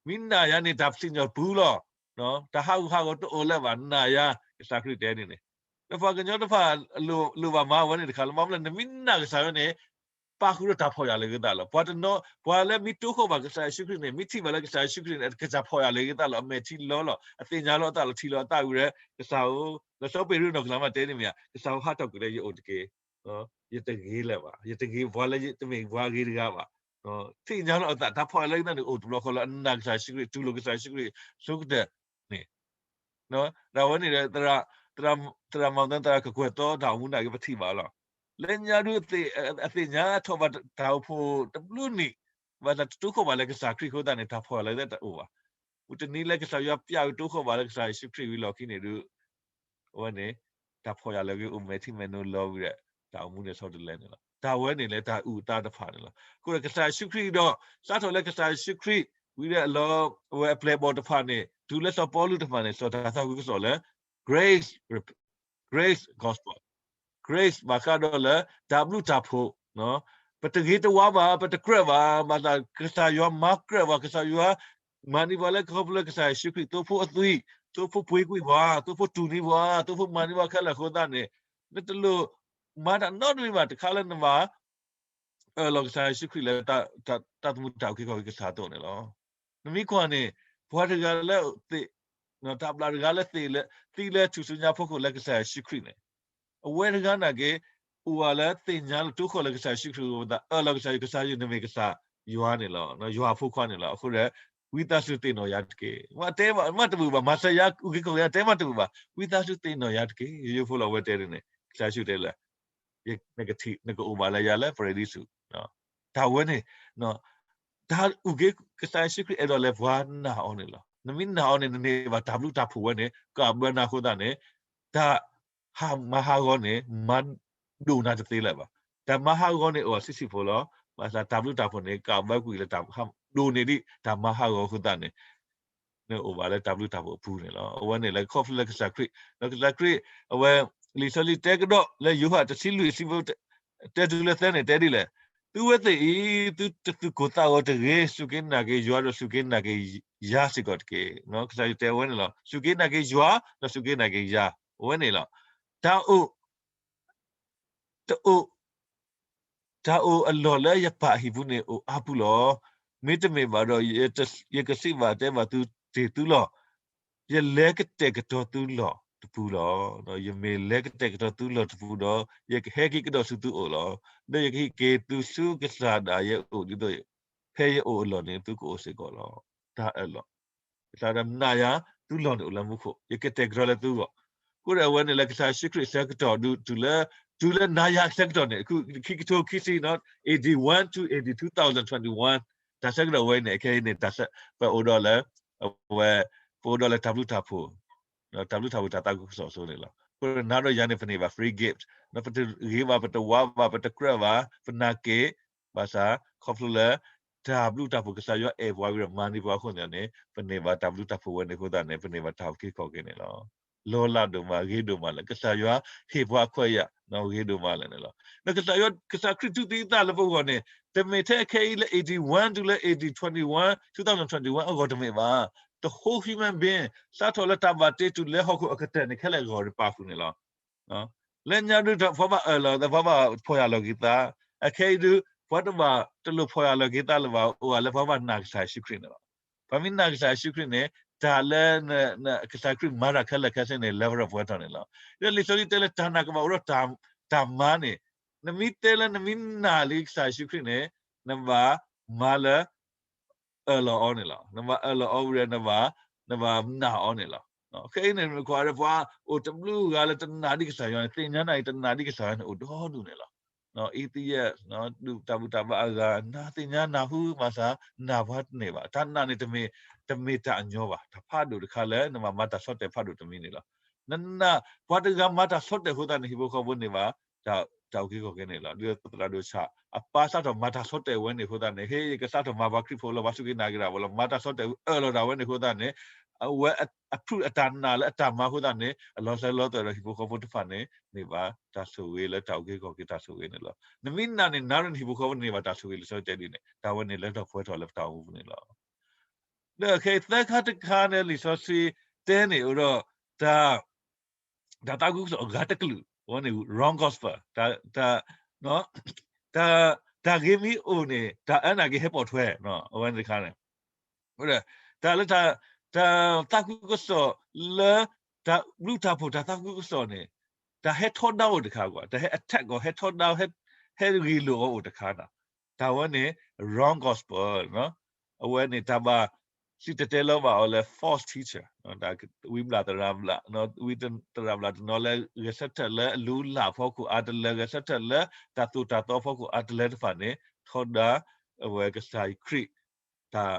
မ့ၢ်နာ်ယၤန့ၣ် တၢ်စံၣ်ညီၣ်ပူၤလီၤ. တၢ်ဟးဂူာ်ဟးဂီၤတအိၣ်လၢၤဘၣ် နာ်ယၤ, ကစၢ်ခရံာ်တဲန့ၣ်န့ၣ်. ဒီးပှၤကညီတဖၣ် လိၣ်ဘၣ်မၤဝဲန့ၣ်တခါလၢ ဘၣ်မနုၤလဲၣ် နမ့ၢ်နာ်ကစၢ်ယွၤန့ၣ် ပာ်ဃုာ်ဒီးတၢ်ဖီၣ်ယာ်လီၤက့ၤသးလီၤ. ပှၤတနီၤ ပှၤလၢမ့ၢ်တိခိၣ်ဘၣ်ကစၢ်ယ့ၣ်ၡူးခရံာ်န့ၣ် မ့ၢ်ထံၣ်ဘၣ်လၢကစၢ်ယ့ၣ်ၡူးခရံာ်န့ၣ် အကစၢ်ဖီၣ်ယာ်လီၤက့ၤသးလီၤ. အမဲာ်ထံလီၤလီၤ. အသ့ၣ်ညါလီၤအသးလီၤ ထံၣ်လီၤအသးဝံၤဒီး ကစၢ်ဧၢ, လီၤဆီပ့းတရူးနီၢ်ကလးမးတဲန့ၣ်မ့ၢ်ဧါ, ကစၢ်ဧၢ ဟးထီၣ်ကွံာ်လၢယအိၣ်တက့ၢ်. ယတဂ့ၤလၢၤဘၣ်. ယတဂ့ၤ ပှၤလၢတမ့ၢ်ပှၤဂ့ၤတဂၤဘၣ်. သ့ၣ်ညါလီၤအသး တၢ်ဖီၣ်ယာ်လီၤက့ၤသးန့ၣ် အိၣ်တဘျီဃီလၢအနာ်ကစၢ်ယ့ၣ်ၡူးခရံာ် တူၢ်လိာ်ကစၢ်ယ့ၣ်ၡူးခရံာ် ဆိကတၢၢ်န့ၣ် ဒီးအဝဲန့ၣ်ဒီး သရၣ်မၤသဲ သရၣ်ကကွဲၢ်သီတၢ်အိၣ်မူနာ်က့ၤ ပထံၣ်ဘၣ်လီၤ. လၢညါဒုး အသ့ၣ်ညါထီၣ်ဘၣ်တၢ်အိၣ်ဖှိၣ်တဘျုးနံၣ်, ဘၣ်ဆၣ်တတိခိၣ်ဘၣ်လၢကစၢ်ခရံာ်အဃိသတးန့ၣ် တၢ်ဖီၣ်ယာ်လီၤက့ၤသးတအိၣ်ဘၣ်. မုၢ်တနံၤလၢကစၢ်ယွၤပျၢ်က့ၤတိခိၣ်ဘၣ်လၢကစၢ်ယ့ၣ်ၡူးခရံာ်ဝံၤလီၢ်ခံန့ၣ်ဒုး အဝဲန့ၣ် တၢ်ဖီၣ်ယာ်လီၤက့ၤအိၣ် မဲာ်ထံမဲာ်နိလီၤဝံၤဒီး တၢ်အိၣ်မူန့ၣ်ဆီတလဲန့ၣ်လီၤ. တၢ်ဝဲန့ၣ်လၢတၢ်အုၣ်အသးတဖၣ်န့ၣ်လီၤ. အဃိဒီးကစၢ်ယ့ၣ်ၡူးခရံာ်ဒီး စးထီၣ်လၢကစၢ်ယ့ၣ်ၡူးခရံာ် ဝံၤဒီးလီၤ အဝဲအပျဲၢ်အဘီၣ်တဖၣ်န့ၣ် တုၤလၢစီၤပီလူးတဖၣ်န့ၣ် စံၣ်တဲၤတၢ်သးခုကစီၣ်လၢ grace, grace gospel, grace ဘၣ်ဃးဒီးလၢ တၢ်ဘျုးတၢ်ဖှိၣ် ပတဂ့ၤတဝါဘၣ်, ပတကြၢးဘၣ်, ဘၣ်ဆၣ်ကစၢ်ယွၤမၤကြၢးပှၤ, ကစၢ်ယွၤမၤန့ၢ်ပှၤလၢခီဖျိလၢကစၢ်ယ့ၣ်ၡူးခရံာ် သိဖိအသွံၣ်, သိဖိပှ့ၤကွံာ်ပှၤ, သိဖိတူၢ်န့ၢ်ပှၤ, သိဖိမၤန့ၢ်ပှၤခဲလၢာ်အဃိသတးန့ၣ် နတလိၣ်မၤတၢ်နီတမံၤဘၣ် တခါလၢနဘၣ် အၢၣ်လီၤကစၢ်ယ့ၣ်ၡူးခရံာ်လၢ တၢ်သမူတၢ်အုၣ်က့ၤခီၣ်က့ၤကစၢ်အသိးန့ၣ်လီၤ. နမ့ၢ်ကွၢ်န့ၣ် ပှၤတဂၤလၢသ့ၣ်, တၢ်ဘျၣ်တဂၤလၢသ့ၣ်လၢ သံလၢထူၣ်စုညါဖီခိၣ်လၢကစၢ်ယ့ၣ်ၡူးခရံာ်န့ၣ် အဝဲတဂၤနာ်က့ အိၣ်ဝဲလၢသ့ၣ်ညါလၢတိခိၣ်လၢကစၢ်ယ့ၣ်ၡူးခရံာ်အဃိသတး အၢၣ်လီၤကစၢ်ယွၤ ကစၢ်ယွၤန့ၣ်မ့ၢ်ကစၢ်ယွၤန့ၣ်လီၤ, ယွၤအဖိခွါန့ၣ်လီၤ. အဃိဒီး ဝံသးစူၤသ့ၣ်နီၣ်ယၤတက့ၢ်. မ့ၢ်တဲမးတဘူၣ်ဘၣ်, မၤစၢၤယၤ အုၣ်က့ၤခီၣ်က့ၤယၤ တဲမးတဘူၣ်ဘၣ်, ဝံသးစူၤသ့ၣ်နီၣ်ယၤတက့ၢ်. ယိယိဖိလီၤ အဝဲတဲဒ်န့ၣ် ကစၢ်ယ့ၣ်ၡူးတဲလၢ နကထံၣ် နကအိၣ်ဘၣ်လၢယၤလၢပရဒံစူး. တၢ်ဝဲန့ၣ် တၢ်အုၣ်က့ၤ ကစၢ်ယ့ၣ်ၡူးခရံာ်အဲၣ်ဒိးလၢပှၤနာ်အီၤန့ၣ်လီၤ. နမ့ၢ်နာ်အီၤန့ၣ် နန့ၢ်ဘၣ်တၢ်ဘျုးတၢ်ဖှိၣ်ဝဲန့ၣ် ကဘၢနၤအဃိသတးန့ၣ် တၢ်မၤဟးဂီၤန့ၣ် မၤဒိၣ်နၤတသ့လၢၤဘၣ်. တၢ်မၤဟးဂီၤန့ၣ်အိၣ်ဆံးဆံးဖိလီၤ. ဘၣ်ဆၣ်တၢ်ဘျုးတၢ်ဖှိၣ်န့ၣ် ကဘၢကွံာ်လၢတၢ်ဒိၣ်န့ၢ်ဒံး တၢ်မၤဟးဂီၤအဃိသတးန့ၣ် နအိၣ်ဘၣ်လၢတၢ်ဘျုးတၢ်ဖှိၣ်အပူၤန့ၣ်လီၤ. အဝဲန့ၣ်လၢခီဖျိလၢကစၢ်ခရံာ်, ဒီးကစၢ်ခရံာ် အဝဲ လံာ်စီဆှံတဲကဒီးလၢယိၤဟၣ်တဆံလွံၢ်အဆၢဖိ တဲတုၤလၢသၢန့ၣ် တဲဒ်လဲၣ်, သုဝဲသ့ၣ်အံၤ သုတသူၣ်ကိၢ်သးဂီၤတဂ့ၤ, စူၢ်က့ၤနာ်က့ၤယွၤဒီးစူၢ်က့ၤနာ်က့ၤယၤစ့ၢ်ကီးတက့ၢ်. ကစၢ်ယွၤတဲဝဲန့ၣ်လီၤ. စူၢ်က့ၤနာ်က့ၤယွၤ ဒီးစူၢ်က့ၤနာ်က့ၤယၤ အဝဲန့ၣ်လီၤ. တၢ်အိၣ် တအိၣ် တၢ်အိၣ်အလီၢ်လၢယပၢ်အဟံၣ်ပူၤန့ၣ် အိၣ်အါပူၤလီၤ. မ့တမ့ၢ်ဘၣ်ဒီး ယကစံးဘၣ်တဲဘၣ်သုတ့ၢ်သုလီၢ်, ယလဲၤကတဲာ်ကတီၤသုလီၢ်တပူၤလီၤ. ယမ့ၢ်လဲၤကတဲာ်ကတီၤသုလီၢ်တပူၤဒီး ယကဟဲက့ၤကဒီးဆူသုအိၣ်လီၤ. ဒီးယကဟံးက့ၤသုဆူကစၢ်ဒၣ်ယဲအအိၣ်ဒ်သိး ဖဲယအိၣ်အလီၢ်န့ၣ် သုကအိၣ်စ့ၢ်ကီးလီၤ. တၢ်အၢၣ်လီၤ ကစၢ်ဒၣ်နာ်ယၤ သုလီၢ်န့ၣ်အိၣ်လၢမူခိၣ်, ယကတဲာ်ကတီၤလၢသုဂီၢ်. အဃိဒီးအဝဲန့ၣ်လၢကစၢ်ယ့ၣ်ၡူးခရံာ်အဆၢကတီၢ်ဒုး တုၤလၢ တုၤလၢနၤယၤအဆၢကတီၢ်န့ၣ် ခံကထိခံဆံ eighty-one တုၤ eighty two thousand twenty-one တၢ်ဆၢကတီၢ်ဝဲအံၤန့ၣ် အခဲအံၤန့ၣ် ပအိၣ်ဒီးလၢ အဝဲ ပအိၣ်ဒီးလၢတၢ်ဘျုးတၢ်ဖှိၣ် တၢ်ဘျုးတၢ်ဖှိၣ်တၢ်သးခုကစီၣ်အစိၤန့ၣ်လီၤ. အဃိဒီးနၤဒီးယၤန့ၣ် ပန့ၢ်ဘၣ် free gift, ပတဂ့ၤဘၣ် ပတဝါဘၣ် ပတကြၢးဘၣ် ပနာ်က့ၤ ဘၣ်ဆၣ် ခီဖျိလၢ တၢ်ဘျုးတၢ်ဖှိၣ်ကစၢ်ယွၤအဲၣ်ပှၤဝံၤဒီးမၤန့ၢ်ပှၤအဃိန့ၣ်န့ၣ် ပန့ၢ်ဘၣ်တၢ်ဘျုးတၢ်ဖှိၣ်ဝဲန့ၣ်အဃိသတးန့ၣ် ပန့ၢ်ဘၣ်တၢ်အုၣ်က့ၤခီၣ်က့ၤန့ၣ်လီၤ. လီၤလးဒိၣ်မး ဂ့ၤဒိၣ်မးလၢ ကစၢ်ယွၤဟ့ၣ်ပှၤအခွဲးယာ် ဂ့ၤဒိၣ်မးလၢန့ၣ်လီၤ. ဒီးကစၢ်ယွၤ ကစၢ်ခရံာ်တူၢ်သံအသးလၢပဂီၢ်န့ၣ် တမ့ၢ်ထဲခဲအံၤလၢ eighty-one တုၤလၢ eighty twenty-one, two thousand twenty-one အဂီၢ်တမ့ၢ်ဘၣ်. The whole human being စးထီၣ်လၢတၢ်ဘၣ်တ့တုၤလၢဟီၣ်ခိၣ်အကတၢၢ်န့ၣ် ခဲလၢာ်အဂီၢ်န့ၣ်ပာ်ဃုာ်န့ၣ်လီၤ. လၢညါဒုး ပှၤဘၣ်အၢၣ်လီၤ ပှၤဘၣ်ဖီၣ်ယာ်လီၤက့ၤသး, အခဲအံၤဒုး ပှၤတဘၣ်တလိၣ်ဖီၣ်ယာ်လီၤက့ၤသးလၢၤဘၣ် အိၣ်ဂၤလၢပှၤဘၣ်နာ်ကစၢ်ယ့ၣ်ၡူးခရံာ်န့ၣ်လီၤ. ပှၤမ့ၢ်နာ်ကစၢ်ယ့ၣ်ၡူးခရံာ်န့ၣ် တၢ်လၢ ကစၢ်ခရံာ်မၤတၢ်ခဲလၢာ်ခဲဆ့န့ၣ် လၢပရၢပှဲၤထီၣ်န့ၣ်လီၤ. ဒီးလံာ်စီဆှံတဲလၢတၢ်နာ်ကဘၣ်အိၣ်ဒီးတၢ်မၤန့ၣ်, နမ့ၢ်တဲလၢနမ့ၢ်နာ်လံကစၢ်ယ့ၣ်ၡူးခရံာ်န့ၣ် နဘၣ်မၤလၢ အၢၣ်လီၤအီၤန့ၣ်လီၤ. နဘၣ်အၢၣ်လီၤအီၤဝံၤဒီး နဘၣ် နဘၣ်နာ်အီၤန့ၣ်လီၤ. ခဲအံၤန့ၣ် မ့ၢ်ကွၢ်ဒီးပှၤအိၣ်တဘျုးဂၤလၢတနာ်ဒံးကစၢ်ယွၤန့ၣ် သ့ၣ်ညါနာ်အံၤ တနာ်ဒံးကစၢ်ယွၤန့ၣ် အိၣ်ဒီဒူၣ်န့ၣ်လီၤ. atheist, ဒုးတၢ်ဘူၣ်တၢ်ဘါအဂၤ, နၢ်သ့ၣ်ညါနၢ်ဟူ ဘၣ်ဆၣ်နၢ်ပှၤတန့ၢ်ဘၣ်. တၢ်နာ်န့ၣ် တမ့ၢ်တၢ်အညီဘၣ်. တၢ်ဖးဒိၣ်တခါလၢနဘၣ်မၤတၢ်ဆီၣ်တဲာ်ဖးဒိၣ်တမံၤန့ၣ်လီၤ. နနာ်ပှၤတဂၤမၤတၢ်ဆီၣ်တဲာ်အဃိသတးန့ၣ် ဟံၣ်ဖိဃီဖိန့ၢ်ဘၣ် တၢ်အုၣ်က့ၤခီၣ်က့ၤန့ၣ်လီၤ. ဒ်သရၣ်ဒိၣ်ဆၣ်အပၢ်စးထီၣ်မၤတၢ်ဆီၣ်တဲာ်ဝဲန့ၣ်အဃိသတးန့ၣ် ဟ့ၣ် ယကစးထီၣ်မၤပှၤခရံာ်ဖိလၢ ပှၤစူၢ်က့ၤနာ်က့ၤတၢ်ဖိလီၤ. မၤတၢ်ဆီၣ်တဲာ်အၢၣ်လီၤဒၣ်ဝဲန့ၣ်အဃိသတးန့ၣ် အဝဲအဖုၣ်အတၢ်နာ်လၢအတၢ်မၤအဃိသတးန့ၣ် အလီၤစၢၤလီၤသွဲၣ်ဒီးဟံၣ်ဖိဃီဖိတဖၣ်န့ၣ် န့ၢ်ဘၣ်တၢ်ဆိၣ်ဂ့ၤလၢတၢ်အုၣ်က့ၤခီၣ်က့ၤတၢ်ဆိၣ်ဂ့ၤန့ၣ်လီၤ. နမ့ၢ်နာ်န့ၣ် နၤန့ၣ်ဟံၣ်ဖိဃီဖိန့ၢ်ဘၣ်တၢ်ဆိၣ်ဂ့ၤလံာ်စီဆှံတဲဒ်န့ၣ် တၢ်ဝဲန့ၣ်လၢထီၣ်ပှဲၤထီၣ်လၢပတၢ်အိၣ်မူပူၤန့ၣ်လီၤ. ဒီးခဲအံၤသၢခါတခါန့ၣ် လံာ်စီဆှံတဲန့ၣ်အိၣ်ဒီး တၢ် တၢ်သးခုကစီၣ်အဂၤတကလုာ် အဝဲန့ၣ် wrong gospel, တၢ် တၢ်ဂ့ၤမ့ၢ်အိၣ်န့ၣ် တၢ်အၢနာ်က့ၤဟဲပိာ်ထွဲ အဝဲန့ၣ်တခါန့ၣ် တၢ်လၢ တၢ်သးခုကစီၣ်လၢ တၢ်ဘျုးတၢ်ဖှိၣ်တၢ်သးခုကစီၣ်န့ၣ် တၢ်ဟဲထီဒါအိၣ်တခါကွၢ်, တၢ်ဟဲ attack အီၤ ဟဲထီဒါ ဟဲဂ့ၢ်လိာ်အီၤအိၣ်တခါန့ၣ် တၢ်ဝဲန့ၣ် wrong gospel, အဝဲန့ၣ်တၢ်ဘၣ်စံၣ်တဲၤတဲလီၤဘၣ်အီၤလၢ false teacher, တၢ်ဝံဘျၣ်သရၣ်ဘျၣ်, ဝံသရၣ်ဘျၣ်တနီၤလၢ ဂဲၤဆၢထၢၣ်လၢအလုၢ်အလၢ်အဖီခိၣ်အါတလၢ, ဂဲၤဆၢထၢၣ်လၢတၢ်သိၣ်တၢ်သီအဖီခိၣ်အါတလၢတဖၣ်န့ၣ် ထီဒါ အဝဲကစၢ်ခရံာ် တၢ်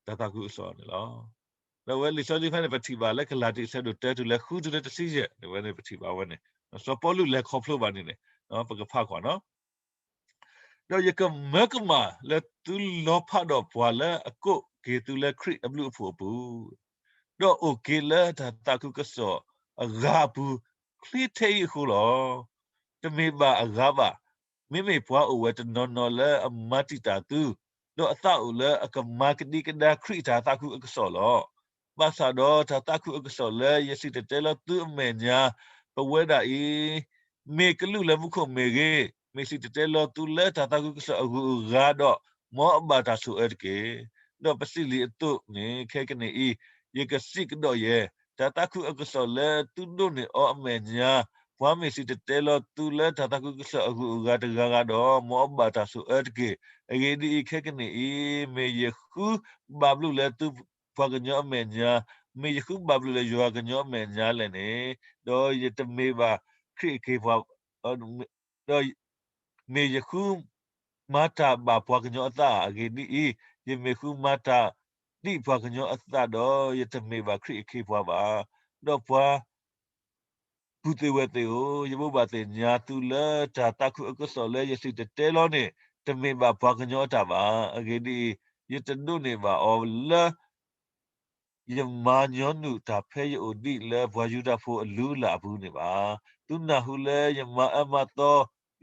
တၢ်သးခုကစီၣ်န့ၣ်လီၤ. ဒီးအဝဲလံာ်စီဆှံဖဲန့ၣ် ပထံၣ်ဘၣ်လၢကလၤတံ အဆၢဒိၣ်တၢ တုၤလၢဃုတုၤလၢတဆံယဲၢ်န့ၣ် ဝဲန့ၣ်ပထံၣ်ဘၣ်ဝဲန့ၣ် စီၤပီလူးလဲၤခီဖျိဘၣ်န့ၣ်န့ၣ် ပကဖးကွၢ်နီၤ. ဒီးယကမၢကမၣ်လၢသုလီၤဖးဒီးပှၤလၢအကိးက့ၤသုလၢခရံာ်အဘျုးအဖှိၣ်အပူၤ, ဒီးအိၣ်က့ၤလၢတၢ်သးခုကစီၣ်အဂၤအပူၤ ချ့ထဲအံၤအဃိလီၤ. တမ့ၢ်ဘၣ်အဂၤဘၣ်, မ့မ့ၢ်ပှၤအိၣ်ဝဲတနီၤနီၤလၢအမၤတံာ်တာ်သု, ဒီးအသးအိၣ်လၢအကမၤကဒံကဒါခရံာ်အတၢ်သးခုအကစီၣ်လီၤ. ဘၣ်ဆၣ်ဒီးတၢ်သးခုအကစီၣ်လၢယစံၣ်တဲၤတဲလီၤသုအမဲာ်ညါ ပဝဲဒၣ်အံၤ မ့ၢ်ကလူးလၢမူခိၣ်မ့ၢ်ဂ့ၤ, မ့ၢ်စံၣ်တဲၤတဲလီၤသုလၢတၢ်သးခုကစီၣ်အဂုၤအဂၤဒီး, မ်အဘၣ်တၢ်ဆိၣ်အၢတက့ၢ်. ဒီးပစံးလံအသိးန့ၣ် ခဲကနံၣ်အံၤ ယကစံးကဒီးယဲ, တၢ်သးခုအကစီၣ်လၢသုဒိးန့ၢ်အီၤအမဲာ်ညါ, ပှၤမ့ၢ်စံၣ်တဲၤတဲလီၤသုလၢတၢ်သးခုကစီၣ်အဂုၤအဂၤတဂၤဂၤဒီး, မ်အဘၣ်တၢ်ဆိၣ်အၢတက့ၢ်. အဂ့ၢ်ဒ်အံၤ, ခဲကနံၣ်အံၤ မ့ၢ်ယဃုဘၣ်ဘျုးလၢသုပှၤကညီအမဲာ်ညါ, မ့ၢ်ယဃုဘၣ်ဘျုးလၢယွၤကညီအမဲာ်ညါလဲၣ်န့ၣ်, ဒီးယတမ့ၢ်ဘၣ်ခရံာ်အခ့အပှၤ ဒီး မ့ၢ်ယဃုမၤတၢ်ဘၣ်ပှၤကညီအသးဧါ. အဂ့ၢ်ဒ်အံၤ, ယမ့ၢ်ဃုမၤတၢ်ဒ်ပှၤကညီအသးဒီး, ယတမ့ၢ်ဘၣ်ခရံာ်အခ့အပှၤဘၣ်. ဒီးပှၤ ပုၢ်သ့ၣ်ဝဲၢ်သ့ၣ်ဧၢ, ယဘိးဘၣ်သ့ၣ်ညါသုလၢတၢ်သးခုအကစီၣ်လၢယစံၣ်တဲၤတဲလီၤန့ၣ်, တမ့ၢ်ဘၣ်ပှၤကညီအတၢ်ဘၣ်. အဂ့ၢ်ဒ်အံၤ, ယတဒိးန့ၢ်ဘၣ်အီၤလၢ ယမၤညီနုၢ်တၢ်ဖဲယအိၣ်ဒံးလၢပှၤယူဒၤဖိအလုၢ်အလၢ်အပူၤန့ၣ်ဘၣ်. သုနၢ်ဟူလၢယမၤအၢမၤသီ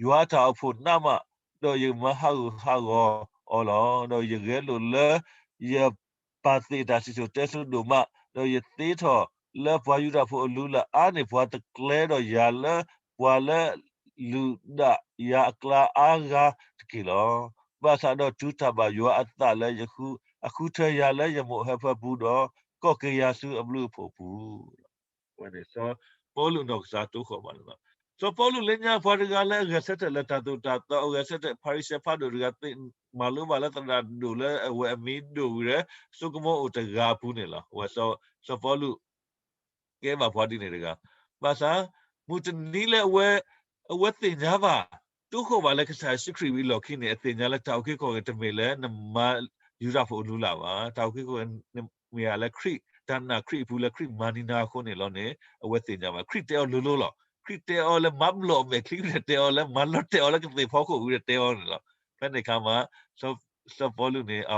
ယွၤအတၢ်အိၣ်ဖှိၣ်နးမး, ဒီးယမၤဟးဂူာ်ဟးဂီၤအီၤလီၤ. ဒီးယဂဲၤလိာ်လၢယပာ်သ့ၣ်တၢ်စံၣ်စိၤတဲစိၤဒိၣ်မး, ဒီးယသ့ထီၣ်လၢပှၤယူဒၤဖိအလုၢ်အလၢ်အါန့ၢ်ပှၤတကျဲ, ဒီးယၤလၢပှၤလၢလုၢ်ဒၣ်ယၤအကျါအါဂၤတက့ၢ်လီၤ. ဘၣ်ဆၣ်ဒီးတုၤတၢ်ဘၣ်ယွၤအသးလၢ အဃုထၢယၤလၢယမိၢ်ဟၢဖၢပူၤဒီး ကိးက့ၤယၤဆူအဘျုးအဖှိၣ်ပူၤ ဝဲန့ၣ် စီၤပီလူးနီၢ်ကစၢ်တိဃီၤဘၣ်န့ၣ်လီၤ. စီၤပီလူးလၢညါ ပှၤတဂၤလၢအဂဲၤဆၢထၢၣ်လၢတၢ်သိၣ်တၢ်သီ, အဂဲၤဆၢထၢၣ် ဖၤရံၤၡဲဖးဒိၣ်တဂၤသ့ၣ်, မၤလိဘၣ်လၢသရၣ်ဒိၣ်လၢအဝဲအမံၤဒိၣ်ဝံၤဒီး စိကမီၤအိၣ်တဂၤအပူၤန့ၣ်လီၤ. အဝဲ စီၤပီလူး ကဲဘၣ်ပှၤဒ်န့ၣ်တဂၤ, ဘၣ်ဆၣ် မုၢ်တနံၤလၢအဝဲ အဝဲသ့ၣ်ညါဘၣ်, တိဃီၤဘၣ်လၢကစၢ်ယ့ၣ်ၡူးခရံာ်ဝံၤအလီၢ်ခံန့ၣ် အသ့ၣ်ညါလၢတၢ်အုၣ်က့ၤခီၣ်က့ၤ တမ့ၢ်လၢနမၤယူဒၤဖိအလုၢ်အလၢ်ဘၣ်. တၢ်အုၣ်က့ၤခီၣ်က့ၤမ့ၢ်ဧါလၢခရံာ်, တၢ်နာ်ခရံာ်အပူၤလၢခရံာ်မၤန့ၢ်နၤအဃိန့ၣ်လီၤန့ၣ် အဝဲသ့ၣ်ညါဘၣ်. ခရံာ်တဲအီၤလိၤလိၤလီၤ. ခရံာ်တဲအီၤလၢမၤဘျီၣ်အမဲာ်ချံဝံၤဒီးတဲအီၤလၢ မၤလီၤတဲာ်အီၤလၢကသ့ၣ်ဖီခိၣ်ဝံၤဒီးတဲအီၤန့ၣ်လီၤ. ဖဲန့ၣ်အခါမး စီၤပီလူးန့ၣ် အ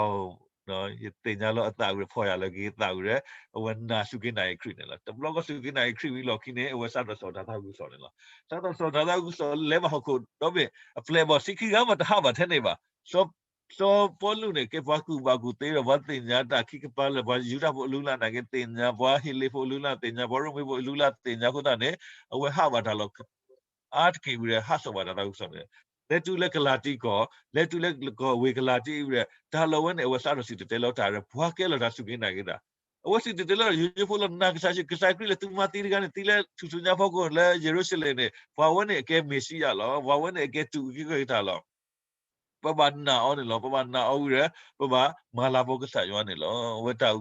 ယသ့ၣ်ညါလီၤအသးဝံၤဒီး ဖီၣ်ယၤလၢက့ၤသးဝံၤဒီး အဝဲနာ်စူၢ်က့ၤနာ်က့ၤခရံာ်န့ၣ်လီၤ. တဘျီဃီစူၢ်က့ၤနာ်က့ၤခရံာ်ဝံၤအလီၢ်ခံန့ၣ် အဝဲစးထီၣ်စိာ်တၢ်သးခုကစီၣ်န့ၣ်လီၤ. စးထီၣ်စိာ်တၢ်သးခုကစီၣ် လဲၤဘၣ်ဟီၣ်ခိၣ်ဒီဘ့ၣ် အပျဲၢ်အဘီၣ်ဆံခံဂၤမး တဟးဘၣ်ထဲန့ၣ်ဘၣ်. စီၤပီလူးန့ၣ် ကဲပှၤကူၣ်ဘၣ်ကူၣ်သ့ဒီး ပှၤသ့ၣ်ညါတၢ်ခံကပၤလၢ ပှၤယူဒၤဖိအလုၢ်အလၢ်နာ်က့သ့ၣ်ညါ, ပှၤဟ့းလ့ၣ်ဖိအလုၢ်အလၢ်သ့ၣ်ညါ, ပှၤရိမ့ၤဖိအလုၢ်အလၢ်သ့ၣ်ညါအဃိသတးန့ၣ် အဝဲဟးဘၣ်တၢ်လီၢ် အါတက့ၢ်ဝံၤဒီး ဟးစိာ်ဘၣ်တၢ်သးခုကစီၣ်န့ၣ်, လဲၤတုၤလၢကလၤတံကီၢ်, လဲၤတုၤလၢကီၢ်ဝ့ၢ်ကလၤတံဝံၤဒီး တၢ်လီၢ်ဝဲန့ၣ် အဝဲစးထီၣ်စံၣ်တဲၤတဲလီၤတၢ်ဒီး ပှၤကဲလီၤတၢ်စူၢ်က့ၤနာ်က့ၤတၢ်. အဝဲစံၣ်တဲၤတဲလီၤတၢ်ယိယိဖိလီၤ. နာ်ကစၢ်ယ့ၣ်ၡူး, ကစၢ်ခရံာ်လၢသုမၤသံတဂၤန့ၣ် သံလၢထူၣ်စုညါဖီခိၣ်လၢယရူၤၡလ့ၣ်န့ၣ် ပှၤဝဲန့ၣ်အကဲမ့ၤၡံယၤလီၤ. ပှၤဝဲန့ၣ်အကဲတူၢ်အုၣ်က့ၤခီၣ်က့ၤတၢ်လီၤ. ပဘၣ်နာ်အီၤန့ၣ်လီၤ. ပဘၣ်နာ်အီၤဝံၤဒီး ပဘၣ်မၤလၤကပီၤကစၢ်ယွၤန့ၣ်လီၤ. အဝဲတၢ်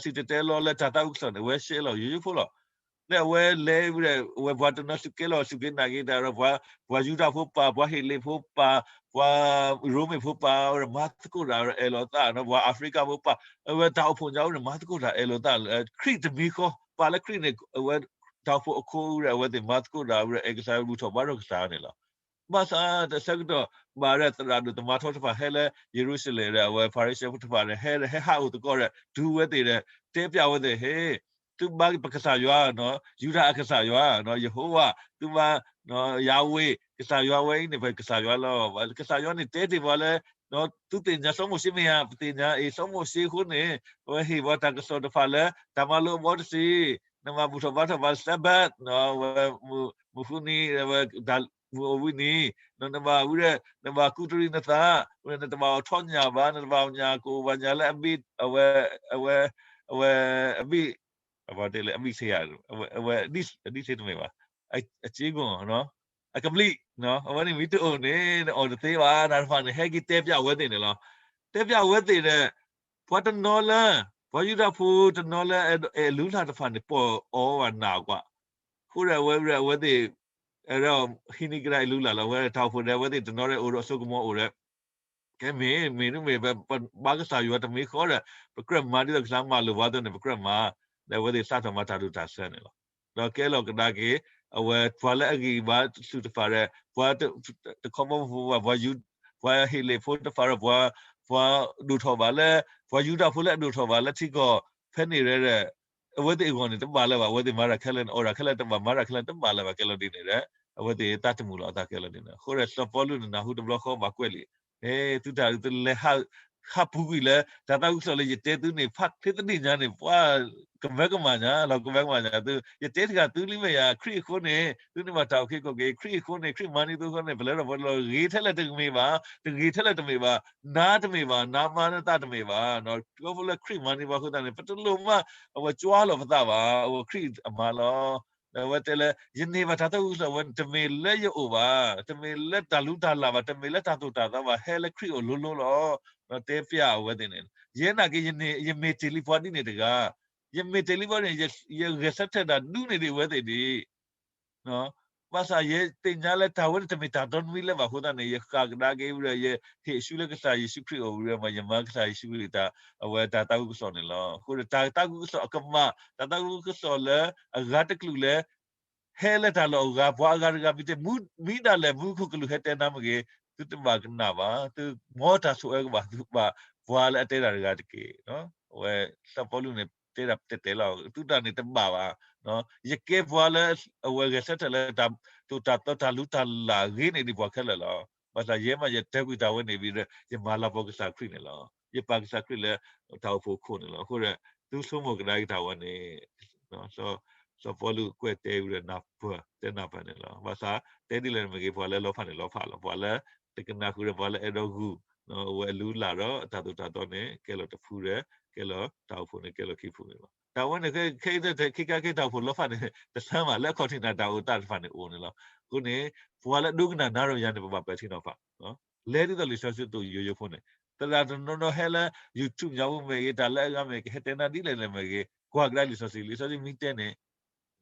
စံၣ်တဲၤတဲလီၤလၢတၢ်သးခုကစီၣ်န့ၣ် အဝဲရှဲလီၤယိယိဖိလီၤ. လၢအဝဲလဲၤဝဲဒီး အဝဲပှၤတနီၤစူၢ်က့ၤလီၤစူၢ်က့ၤနာ်က့ၤတၢ်ဒီး ပှၤယူဒၤဖိပၢ်, ပှၤဟ့းလ့းဖိပၢ်, ပှၤရိမ့ၤဖိပၢ် အဝဲမၤသကိးတၢ်အဲၣ်လိာ်သးနီၤ, ပှၤအၤဖရံကၤဖိပၢ်, အဝဲတၢ်အိၣ်ဖှိၣ်ညါအူန့ၣ် မၤသကိးတၢ်အဲၣ်လိာ်သးလၢ ခရံာ်တမံၤဃီ, ပၢ်လၢခရံာ်န့ၣ် အဝဲတၢ်အိၣ်ဖှိၣ်အခိၣ်အူဒီး အဝဲသ့ၣ်မၤသကိးတၢ်ဝဲဒီး အဲၣ်ကစၢ်ဘူၣ်ထီၣ်ဘါထီၣ်ကစၢ်န့ၣ်လီၤ. ဘၣ်ဆၣ်တဆၢကတီၢ် ဘၣ်ဒီးသရၣ်ဒိၣ်သမါထီတဖၣ်ဟဲလၢယရူၤၡလ့ၣ်ဒီး အဝဲဖၤရံၤၡဲဖိတဖၣ်ဒီး ဟဲ ဟဲဟးအိၣ်သကိးဒီး တုၤဝဲသ့ၣ်ဒီး တဲပျးဝဲသ့ၣ် ဟ့ သုဘါပကစၢ်ယွၤနီၤ, ယူဒၤအကစၢ်ယွၤနီၤ, ယဟိဝၤ, သုဘါ ယၤဝ့ၤ, ကစၢ်ယွၤဝဲအံၤန့ၣ် ပကစၢ်ယွၤလီၤ. ကစၢ်ယွၤန့ၣ်တဲတ့ၢ်ပှၤလၢ သုသ့ၣ်ညါစီၤမိၤၡ့မ့ၢ်ဧါ, ပသ့ၣ်ညါအံၤ စီၤမိၤၡ့အဃိန့ၣ် အဝဲဟ့ၣ်ပှၤတၢ်ကစီၣ်တဖၣ်လၢ တၢ်မၤလိာ်အဘီတဆံ, နဘၣ်ဘူၣ်ထီၣ်ဘါထီၣ်ဘၣ် Sabbath နီၤ, အဝဲ မုၢ်ဃုနံၤ အဝဲတၢ်မုၢ်အိၣ်ဝံနံၤ, နဘၣ်ဝံဒီး နဘၣ်ကူးတရံးနသး, ဝံဒီးနတဘၣ်အိၣ်ထီၣ်ညၣ်ဘၣ်, နတဘၣ်အိၣ်ညၣ်ကအိၣ်ဘၣ်ညၣ်လၢအဘ့ၣ်, အဝဲ အဝဲ အဝဲ အဘ့ၣ် အဝဲတဲလၢအဘ့ၣ်ဆ့ယၤ, အဝဲ အဝဲ အဒံၣ်ဆ့တမ့ၢ်ဘၣ်, အစ့ကိၣ် အကဘျံး, အဝဲန့ၣ်မ့ၢ်တအိၣ်န့ၣ် နအီၣ်တသ့ဘၣ်, တၢ်တဖၣ်န့ၣ် ဟဲက့ၤတဲပျးဝဲသ့ၣ်န့ၣ်လီၤ. တဲပျးဝဲသ့ၣ်ဒီး ပှၤတနီၤလၢ ပှၤယူဒၤဖိတနီၤလၢအဲၣ်လူလၢ်တဖၣ်န့ၣ် ပိာ်အီၤဘၣ်နာ်ကွၢ်, အဃိဒီးအဝဲ အဝဲသ့ၣ် အဲၣ်ဒိးဟံးန့ၢ်ကဒါအလုၢ်အလၢ်လီၤ. အဝဲတၢ်အိၣ်ဖှိၣ်ဒီး အဝဲသ့ၣ်တနီၤဒီးအိၣ်ဒီးအစိကမီၤအိၣ်ဒီး ကဲမ့ၢ် မ့ၢ်တမ့ၢ် ပဘါကစၢ်ယွၤတမံၤဃီဒီး ပကြၢးမၤဒ်သိးကစၢ်မၤလိာ်ပှၤအသိးန့ၣ် ပကြၢးမၤ, ဒီးအဝဲသ့ၣ်စးထီၣ်မၤတၢ်ဒိၣ်တၢ်ဆၢန့ၣ်လီၤ. ဒီးကဲလီၤကဒါက့ၤ အဝဲပှၤလၢအဂံၢ်ဘါဆူၣ်တဖၣ်ဒီး ပှၤတခီဘီမုၢ်ဖိဘၣ် ပှၤယူ, ပှၤဟ့းလ့ၣ်ဖိတဖၣ်ဒီး ပှၤ ပှၤဒိၣ်ထီၣ်ဘၣ်လၢ ပှၤယူဒၤဖိလၢအဒိၣ်ထီၣ်ဘၣ်လၢထံကီၢ်ဖဲန့ၣ်ဒီး အဝဲသ့ၣ်အဂီၢ်န့ၣ် တဘၣ်လၢၤဘၣ်, အဝဲသ့ၣ်မၤတၢ်ခဲလၢာ်န့ၣ် အီၣ်တၢ်ခဲလၢာ်တဘၣ် မၤတၢ်ခဲလၢာ်တဘၣ်လၢၤဘၣ် ကဲလီၤဒ်န့ၣ်ဒီး အဝဲသ့ၣ်သးတမုာ်လီၤအသးကဲလီၤဒ်န့ၣ်. အဃိဒီးစီၤပီလူးန့ၣ် နၢ်ဟူတဘျီဃီဘၣ်ကွဲးလံာ်, ဟဲသုတၢ်အုးသုလဲၤ ဟးပူၤကွံာ်လၢ တၢ်သးဝံၣ်ကစီၣ်လၢယတဲသုန့ၣ် ဖးဖျ့သဒံၣ်ညါန့ၣ် ပှၤကမၢကမၣ်ညါ လီၤကမၢကမၣ်ညါသု, ယတဲတဂၤသုလံမ့ၢ်ယၤ ခရံာ်အဃိန့ၣ် သုန့ၢ်ဘၣ်တၢ်အုၣ်က့ၤခီၣ်က့ၤ ခရံာ်အဃိန့ၣ် ခရံာ်မၤန့ၢ်သုအဃိန့ၣ် ပလဲၤထီၣ်ပှဲၤလီၤ ဂ့ၤထဲလဲၣ်တဂ့ၤမ့ၢ်ဘၣ်, တဂ့ၤထဲလဲၣ်တမ့ၢ်ဘၣ်, နါတမ့ၢ်ဘၣ်, နါမါနသးတမ့ၢ်ဘၣ်, ခီဖျိလၢခရံာ်မၤန့ၢ်ပှၤအဃိသတးန့ၣ် ပတလိၣ်မး အဝဲကွၢ်လီၤပသးဘၣ်, အဝဲခရံာ်အမါလီၤ. ဒီးအဝဲတဲလၢ ယန့ၢ်ဘၣ်တၢ်သးဝံၣ်ကစီၣ်ဝဲန့ၣ် တမ့ၢ်လၢယအိၣ်ဘၣ်, တမ့ၢ်လၢတၢ်လူတၢ်လၢ်ဘၣ်, တမ့ၢ်လၢတၢ်သိၣ်တၢ်သီဘၣ်, ဟဲလၢခရံာ်အအိၣ်လိၤလိၤလီၤ. ဒီးတဲပျးအဝဲသ့ၣ်န့ၣ် ယဲနာ်က့ ယမ့ၢ်တ့ၢ်လံပှၤဒ်န့ၣ်တဂၤ, ယမ့ၢ်တ့ၢ်လံပှၤန့ၣ် ယဂဲၤဆၢထၢၣ်တၢ်ဒူန့ၢ်ဒံးအဝဲသ့ၣ်ဒံး ဘၣ်ဆၣ်ယသ့ၣ်ညါလၢတၢ်ဝဲန့ၣ်တမ့ၢ်တၢ်တီနွံလၢၤဘၣ်အဃိသတးန့ၣ် ယဃၣ်ကဒါက့ၤဝံၤဒီး ယဟ့ၣ်ဆူလၢကစၢ်ယ့ၣ်ၡူးခရံာ်အအိၣ်ဝံၤဒီး ယမၤကစၢ်ယ့ၣ်ၡူးခရံာ်တၢ် အဝဲတၢ်သးဝံၣ်ကစီၣ်န့ၣ်လီၤ. အဃိဒီးတၢ်သးဝံၣ်ကစီၣ်အကမၣ်, တၢ်သးဝံၣ်ကစီၣ်လၢအဂၤတကလုာ်လၢ ဟဲလၢတၢ်လီၢ်အဂၤ ပှၤအဂၤတဂၤမ့ၢ်တဲ မူ မံဒၣ်လဲာ်မူခိၣ်ကလူးဟဲတဲနါမ့ၢ်ဂ့ၤ, သုတဘၣ်ကနၣ်ဘၣ်, သုမ်တၢ်ဆိၣ်အၢကဘၣ်သုဘၣ် ပှၤလၢအတဲတၢ်တဂၤတက့ၢ်. အဝဲစီၤပီလူးန့ၣ် တဲဒၣ်တဲတဲလီၤ သုတၢ်န့ၣ်တဘၣ်ဘၣ်, ယကဲပှၤလၢအဝဲဂဲၤဆၢထၢၣ်လၢတၢ်သိၣ်တၢ်သီတၢ်လူတၢ်လၢ်ဂ့ၤန့ၢ်ဒံးပှၤခဲလၢာ်လီၤ. ဘၣ်ဆၣ်ယဲမးယတၢၤကွံာ်တၢ်ဝဲန့ၣ်ဝံၤဒီး ယမၤလၤကပီၤကစၢ်ခရံာ်န့ၣ်လီၤ. ယပာ်ကစၢ်ခရံာ်လၢတၢ်အိၣ်ဖှိၣ်အခိၣ်န့ၣ်လီၤ. အဃိဒီး သုဆိကမိၣ်ကဒါက့ၤတၢ်ဝဲန့ၣ် စီၤပီလူးကွဲးတဲဝံၤဒီးနၢ်ပၢၢ် တဲနၢ်ပၢၢ်န့ၣ်လီၤ. ဘၣ်ဆၣ်တဲဒ်လဲၣ်မ့ၢ်ဂ့ၤ ပှၤလၢလီၤဖးန့ၣ်လီၤဖးလီၤ. ပှၤလၢတကနၣ်ဃုာ်ဒီး ပှၤလၢအဲၣ်ဒိးဂုာ် အဝဲအလုၢ်အလၢ်ဒီးတၢ်သိၣ်တၢ်သီန့ၣ် ကဲလီၤတဖုဒီး ကဲလီၤတၢ်အိၣ်ဖှိၣ်န့ၣ် ကဲလီၤခံဖုန့ၣ်လီၤ. တၢ်ဝဲန့ၣ် ခဲအံၤ ခဲအံၤတၢ်ခံခါခဲတၢ်အိၣ်ဖှိၣ်လီၤဖးန့ၣ် တဆၢမး လၢအခီၣ်ထံးန့ၣ် တၢ်အိၣ်သးတဖၣ်န့ၣ်အိၣ်န့ၣ်လီၤ. အဃိန့ၣ် ပှၤလၢဒိကနၣ်နၤဒီးယၤန့ၣ် ပဘၣ်ပဲာ်ထံနီၤဖး လဲၤဒ်သိးလံာ်စီဆှံအသိးယိယိဖိန့ၣ် သရၣ်တနီၤနီၤဟဲလၢ YouTube ညါပူၤမ့ၢ်ဂ့ၤ တၢ်လၢအဂၤမ့ၢ်ဂ့ၤ ကဟဲတဲနၤဒ်လဲၣ်လဲၣ်မ့ၢ်ဂ့ၤ ကွၢ်ကဒါလံာ်စီဆှံ လံာ်စီဆှံမ့ၢ်တဲန့ၣ်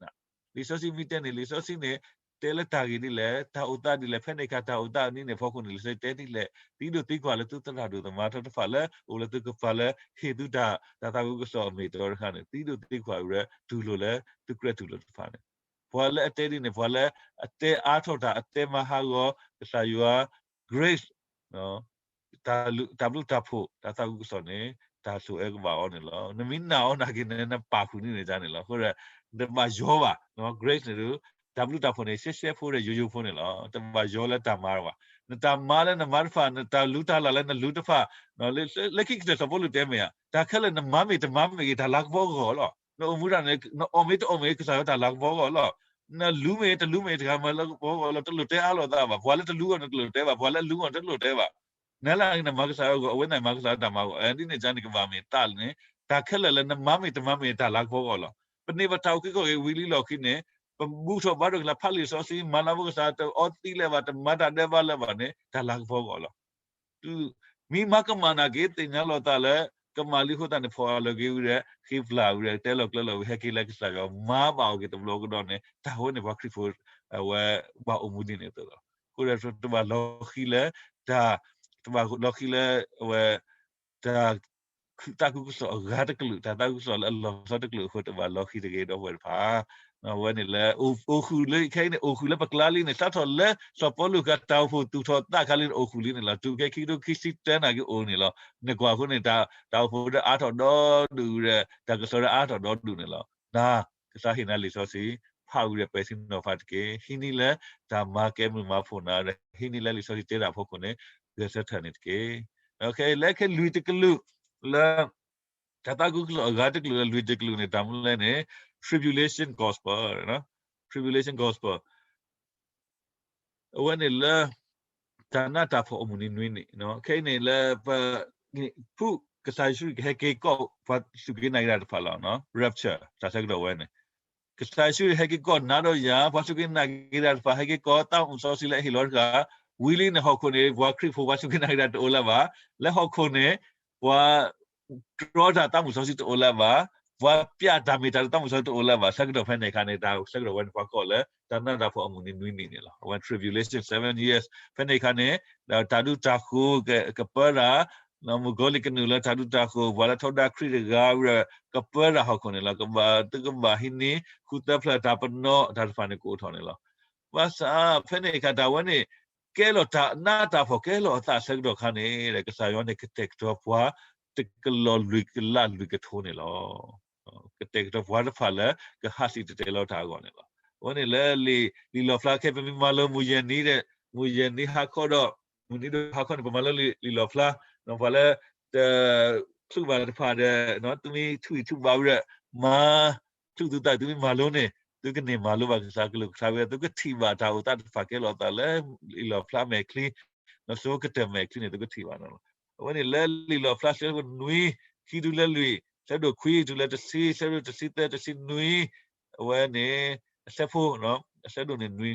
လံာ်စီဆှံမ့ၢ်တဲန့ၣ် လံာ်စီဆှံန့ၣ် တဲလၢတၢ်ဂ့ၢ်ဒ်လဲၣ် တၢ်အိၣ်သးဒ်လဲၣ် ဖဲန့ၣ်အခါတၢ်အိၣ်သးအနံၣ်န့ၣ်အဖီခိၣ်န့ၣ် လံာ်စီဆှံတဲဒ်လဲၣ် သံဒိၣ်သံကွၢ်လၢသုသရၣ်ဒိၣ်သမါထီတဖၣ်လၢ အိၣ်လၢသုကပၤလၢ ဟ့ၣ်သုတၢ် တၢ်သးဝံၣ်ကစီၣ်အမ့ၢ်တၢ်တခါန့ၣ် သံဒိၣ်သံကွၢ်ဝဲ တူၢ်လိာ်လၢ သုကြၢးတူၢ်လိာ်တဖၣ်န့ၣ် ပှၤလၢအတဲဒ်န့ၣ် ပှၤလၢအတဲအါထီၣ်တၢ် အတဲမၤဟးဂီၤ ကစၢ်ယွၤ grace တၢ်ဘျုးတၢ်ဖှိၣ် တၢ်သးဝံၣ်ကစီၣ်န့ၣ် တၢ်ဆိၣ်အၢကဘၣ်အီၤန့ၣ်လီၤ. နမ့ၢ်နာ်အီၤနာ်က့ၤန့ၣ် နပာ်ဃုာ်န့ၢ်န့ၣ်န့ၣ်လီၤ. အဃိဒီး နတဘၣ်ယီၤဘၣ် grace န့ၣ်ဒီး တၢ်ဘျုးတၢ်ဖှိၣ်န့ၣ် ရှဲရှဲဖိဒီးယိယိဖိန့ၣ်လီၤ. တဘၣ်ယီၤလၢတၢ်မၤဘၣ်. နတၢ်မၤလၢနမၤတဖၣ် နတၢ်လူၤတၢ်လၢ်လၢနလူၤတဖၣ် လၢခံကတၢၢ်စီၤပီလူးတဲမ့ၢ်ဧါ တၢ်ခဲလၢာ်နမၤမ့ၢ်တမၤမ့ၢ်ဂ့ၤ တၢ်လၤကပီၤအဂီၢ်လီၤ. နအိၣ်မူတၢ်န့ၣ် နအီၣ်မ့ၢ်တအီၣ်မ့ၢ်ဂ့ၤ ကစၢ်ယွၤတၢ်လၤကပီၤအဂီၢ်လီၤ. နလူၤမ့ၢ်တလူၤမ့ၢ် တၢ်လၤကပီၤအဂီၢ်လီၤ. တလိၣ်တဲအါလိာ်သးဘၣ်. ပှၤလၢတလူၤအဂီၢ်န့ၣ်တလိၣ်တဲဘၣ်. ပှၤလၢအလူၤအဂီၢ်န့ၣ်တလိၣ်တဲဘၣ်. နလၢနမၤကစၢ်ယွၤအဂီၢ် အဝဲန့ၣ်မၤကစၢ်ယွၤတၢ်မၤအဂီၢ် ဒ်န့ၣ်အသိးန့ၣ် ကဘၣ်မ့ၢ်သးန့ၣ် တၢ်ခဲလၢာ်လၢနမၤမ့ၢ်တမၤမ့ၢ် တၢ်လၤကပီၤအဂီၢ်လီၤ. ပန့ၢ်ဘၣ်တၢ်အုၣ်က့ၤခီၣ်က့ၤဝံၤလံလီၢ်ခံန့ၣ် ပဘူၣ်ထီၣ်ဘါထီၣ်က့ၤလၢဖးလံာ်စီဆှံ မၤလၤကပီၤကစၢ် တအီသံးလၢၤဘၣ် တမၤတၢ်ဒဲးဘးလၢၤဘၣ်န့ၣ် တၢ်လၤကပီၤအဂီၢ်လီၤ. မ့ၢ်မၤကမၣ်နာ်က့ၤ သ့ၣ်ညါလီၤသးလၢ ကမၣ်လံအဃိသတးန့ၣ် ဖီၣ်အလီၤက့ၤဝံၤဒီး ဃ့ပျၢ်ဝံၤဒီး တဲလီၤကျၢၤလီၤဝံၤ ဟဲက့ၤလၢကစၢ်ယွၤ မၤဘၣ်အီၤက့ၤတဘျီကဒီးန့ၣ် တၢ်ဝဲန့ၣ် ပှၤခရံာ်ဖိ အဝဲဘၣ်အိၣ်မူဒ်န့ၣ်အသိးလီၤ. အဃိဒီးတဘၣ်လီၤဃံလၢ တၢ် တဘၣ်လီၤဃံလၢ အဝဲ တၢ် သးခုကစီၣ်အဂၤတကလုာ် တၢ်သးခုကစီၣ်လၢအလီၤဆီတကလုာ်အဃိ တဘၣ်လီၤဃံတဂ့ၤ ဒီပုၢ်ဝဲၢ်တဖၣ်. အဝဲန့ၣ်လၢ အိၣ်ဃုာ်လၢခဲအံၤန့ၣ် အိၣ်ဃုာ်လၢပကျါလံန့ၣ် စးထီၣ်လၢစီၤပီလူးဃာ်တၢ်အိၣ်ဖှိၣ်သူၣ်ထီၣ်သးခါလံန့ၣ် အိၣ်ဃုာ်လံန့ၣ်လီၤ. တုၤခဲခံကထိခံဆံတၢနၣ်က့အိၣ်န့ၣ်လီၤ. နကွၢ်အဃိန့ၣ် တၢ်အိၣ်ဖှိၣ်ဒီးအါထီၣ်ဒီဒူၣ်ဒီး တၢ်ကစီၣ်ဒီးအါထီၣ်ဒီဒူၣ်န့ၣ်လီၤ. နၤ ကစၢ်ဟ့ၣ်နၤလံာ်စီဆှံ ဖးဝံၤဒီးပဲာ်ထံနီၤဖးတက့ၢ်. ဟံးန့ၢ်လၢတၢ်မၤကဲမုာ်မၤဖှိၣ်နၤဒီး ဟံးန့ၢ်လၢလံာ်စီဆှံတဲတၢ်အဖီခိၣ်န့ၣ် ဂဲၤဆၢထၢၣ်န့ၣ်တက့ၢ်. လၢခဲလွံၢ်တကလုာ် လၢ တၢ်သးခုကစီၣ်အဂၤတကလုာ်လၢလွံၢ်တကလုာ်န့ၣ် တၢ်မနုၤလဲၣ်န့ၣ် tribulation gospel, tribulation gospel အဝဲန့ၣ်လၢ တၢ်နးတၢ်ဖှီၣ်အမုၢ်နံၤနွံနံၤ, ခဲအံၤန့ၣ်လၢပ ဖုကစၢ်ယ့ၣ်ၡူးကဟဲက့ၤကီၢ် ပှၤစူၢ်က့ၤနာ်က့ၤတၢ်တဖၣ်လီၤ. Rapture တၢ်ဆၢကတီၢ်ဝဲန့ၣ် ကစၢ်ယ့ၣ်ၡူးဟဲက့ၤကီၢ်နၤဒီးယၤ ပှၤစူၢ်က့ၤနာ်က့ၤတၢ်တဖၣ် ဟဲက့ၤကီၢ် သးမုၢ်စီဆှံလၢအဟ့ၣ်လီၤတဂၤ ဝံၤလံန့ၣ် ဟီၣ်ခိၣ်န့ၣ် ပှၤခရံာ်ဖိပှၤစူၢ်က့ၤနာ်က့ၤတၢ်တအိၣ်လၢၤဘၣ်. လၢဟီၣ်ခိၣ်န့ၣ် ပှၤ တြီတၢ်သးမုၢ်စီဆှံတအိၣ်လၢၤဘၣ်, ပှၤပျးတၢ်မ့ၢ်တၢ်လၢသးမုၢ်စီဆှံတအိၣ်လၢၤဘၣ်. ဆၢကတီၢ်ဖဲန့ၣ်အခါန့ၣ် တၢ်ဆၢကတီၢ်ဝဲန့ၣ် ပှၤကိးလၢ တၢ်နးတၢ်ဖှီၣ်အမုၢ်နံၤနွံနံၤန့ၣ်လီၤ. အဝဲ tribulation seven years ဖဲန့ၣ်အခါန့ၣ် တၢ်ဒူတၢ်ဃိၤကပၢတၢ်, မုၣ်ကီၤလံၢ်ကနုာ်လၢတၢ်ဒူတၢ်ဃိၤ ပှၤလၢထီဒါခရံာ်တဂၤဝဲ ကပၢတၢ်ဟီၣ်ခိၣ်န့ၣ်လီၤ. ကဘၣ်သုကဘၣ်ဟံးန့ၢ် ဃုသၢဖျၢၣ်တၢ်ပနီၣ်တၢ်တဖၣ်န့ၣ်ကအိၣ်ထီၣ်န့ၣ်လီၤ. ဘၣ်ဆၣ်ဖဲန့ၣ်အခါတၢ်ဝဲန့ၣ် ကဲလီၤတၢ်နးတၢ်ဖှီၣ်ကဲလီၤအသးဆၢကတီၢ်ခါန့ၣ် ကစၢ်ယွၤန့ၣ်ကတဲာ်ကတီၤပှၤ တကလီၤလွံၢ်ကလးလွံၢ်ကထိန့ၣ်လီၤ. ကတဲာ်ကတီၤပှၤတဖၣ်လၢ ကဟးစံၣ်တဲၤတဲလီၤတၢ်အဂီၢ်န့ၣ်လီၤ. အဝဲန့ၣ်လၢလံာ်လီၣ်ဖျါခဲ ပမ့ၢ်မၤလိမုၢ်ယဲၢ်နံၤဒီး မုၢ်ယဲၢ်နံၤဟါခီဒီး မုၢ်နံၤဒိၣ်ဟါခီန့ၣ် ပမၤလိလံာ်လီၣ်ဖျါ, ပှၤလၢ တချုးဘၣ်တဖၣ်ဒီး သုမ့ၢ်ထုးအံၣ်ထုးဘါဝံၤဒီး မၤ ထုးသုသး သုမ့ၢ်မၤလိန့ၣ် သုကန့ၢ်မၤလိဘၣ်ကစၢ်ကလုၢ်ကထါဝဲ သုကထံၣ်ဘၣ်တၢ်အိၣ်သးတဖၣ်ကဲလီၤအသးလၢ လံာ်လီၣ်ဖျါမဲာ်ချံ ဒီးစိကတၢၢ်မဲာ်ချံန့ၣ် သုကထံၣ်ဘၣ်န့ၣ်လီၤ. အဝဲန့ၣ်လၢလံာ်လီၣ်ဖျါ ဆၢဒိၣ်နွံ ခံတုၤလၢလွံၢ်, ဆၢဒိၣ်ခွံတုၤလၢတဆံ, ဆၢဒိၣ်တဆံသၢ တဆံနွံ, အဝဲန့ၣ် အဆၢဖိ အဆၢဒိၣ်န့ၣ်နွံ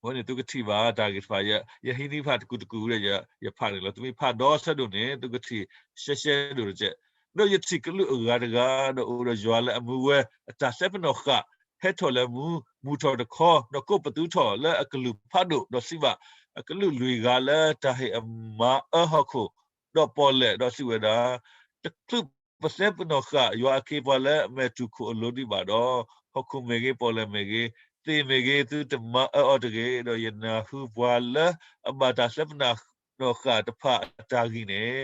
အဝဲန့ၣ်သုကထံၣ်ဘၣ်တၢ်ဂ့ၢ်တဖၣ် ယဟံးန့ၢ်ဖးတကူာ်တကူာ်ဝံၤဒီး ယဖးန့ၣ်လီၤ. သုမ့ၢ်ဖးဒီဆၢဒိၣ်န့ၣ် သုကထံၣ်ရှဲရှဲဒိၣ်တကဲး. ဒီးယထံၣ်ကလူးအဂၤတဂၤ ဒီးအိၣ်ဒီးယွၤလၢအမူဝဲ အတၢ်စဲပနီၣ်ဃာ် ဟဲထီၣ်လၢမူ, မူထီၣ်တခီ, ဒီးကိးပသူထီၣ်လၢအကလုၢ်ဖးဒိၣ်, ဒီးစံးဘၣ်, အကလူးလွံၢ်ဂၤလၢတၢ်ဟ့ၣ်အမၤအၢဟီၣ်ခိၣ်, ဒီးပီၣ်လဲၣ်, ဒီးစံးဝဲဒၣ်, တချုးပစဲပနီၣ်ဃာ်ယွၤအခ့အပှၤလၢအမဲာ်တူၢ်ခိၣ်အလိၤဒံးဘၣ်ဒီး, ဟီၣ်ခိၣ်မ့ၢ်ဂ့ၤ, ပီၣ်လဲၣ်မ့ၢ်ဂ့ၤ, သ့ၣ်မ့ၢ်ဂ့ၤ, သုတမၤအၢအီၤတဂ့ၤ. ဒီးယနၢ်ဟူပှၤလၢအဘၣ်တၢ်စဲပနီၣ်ဃာ်တဖၣ်အတၢ်ဂံၢ်န့ၣ်,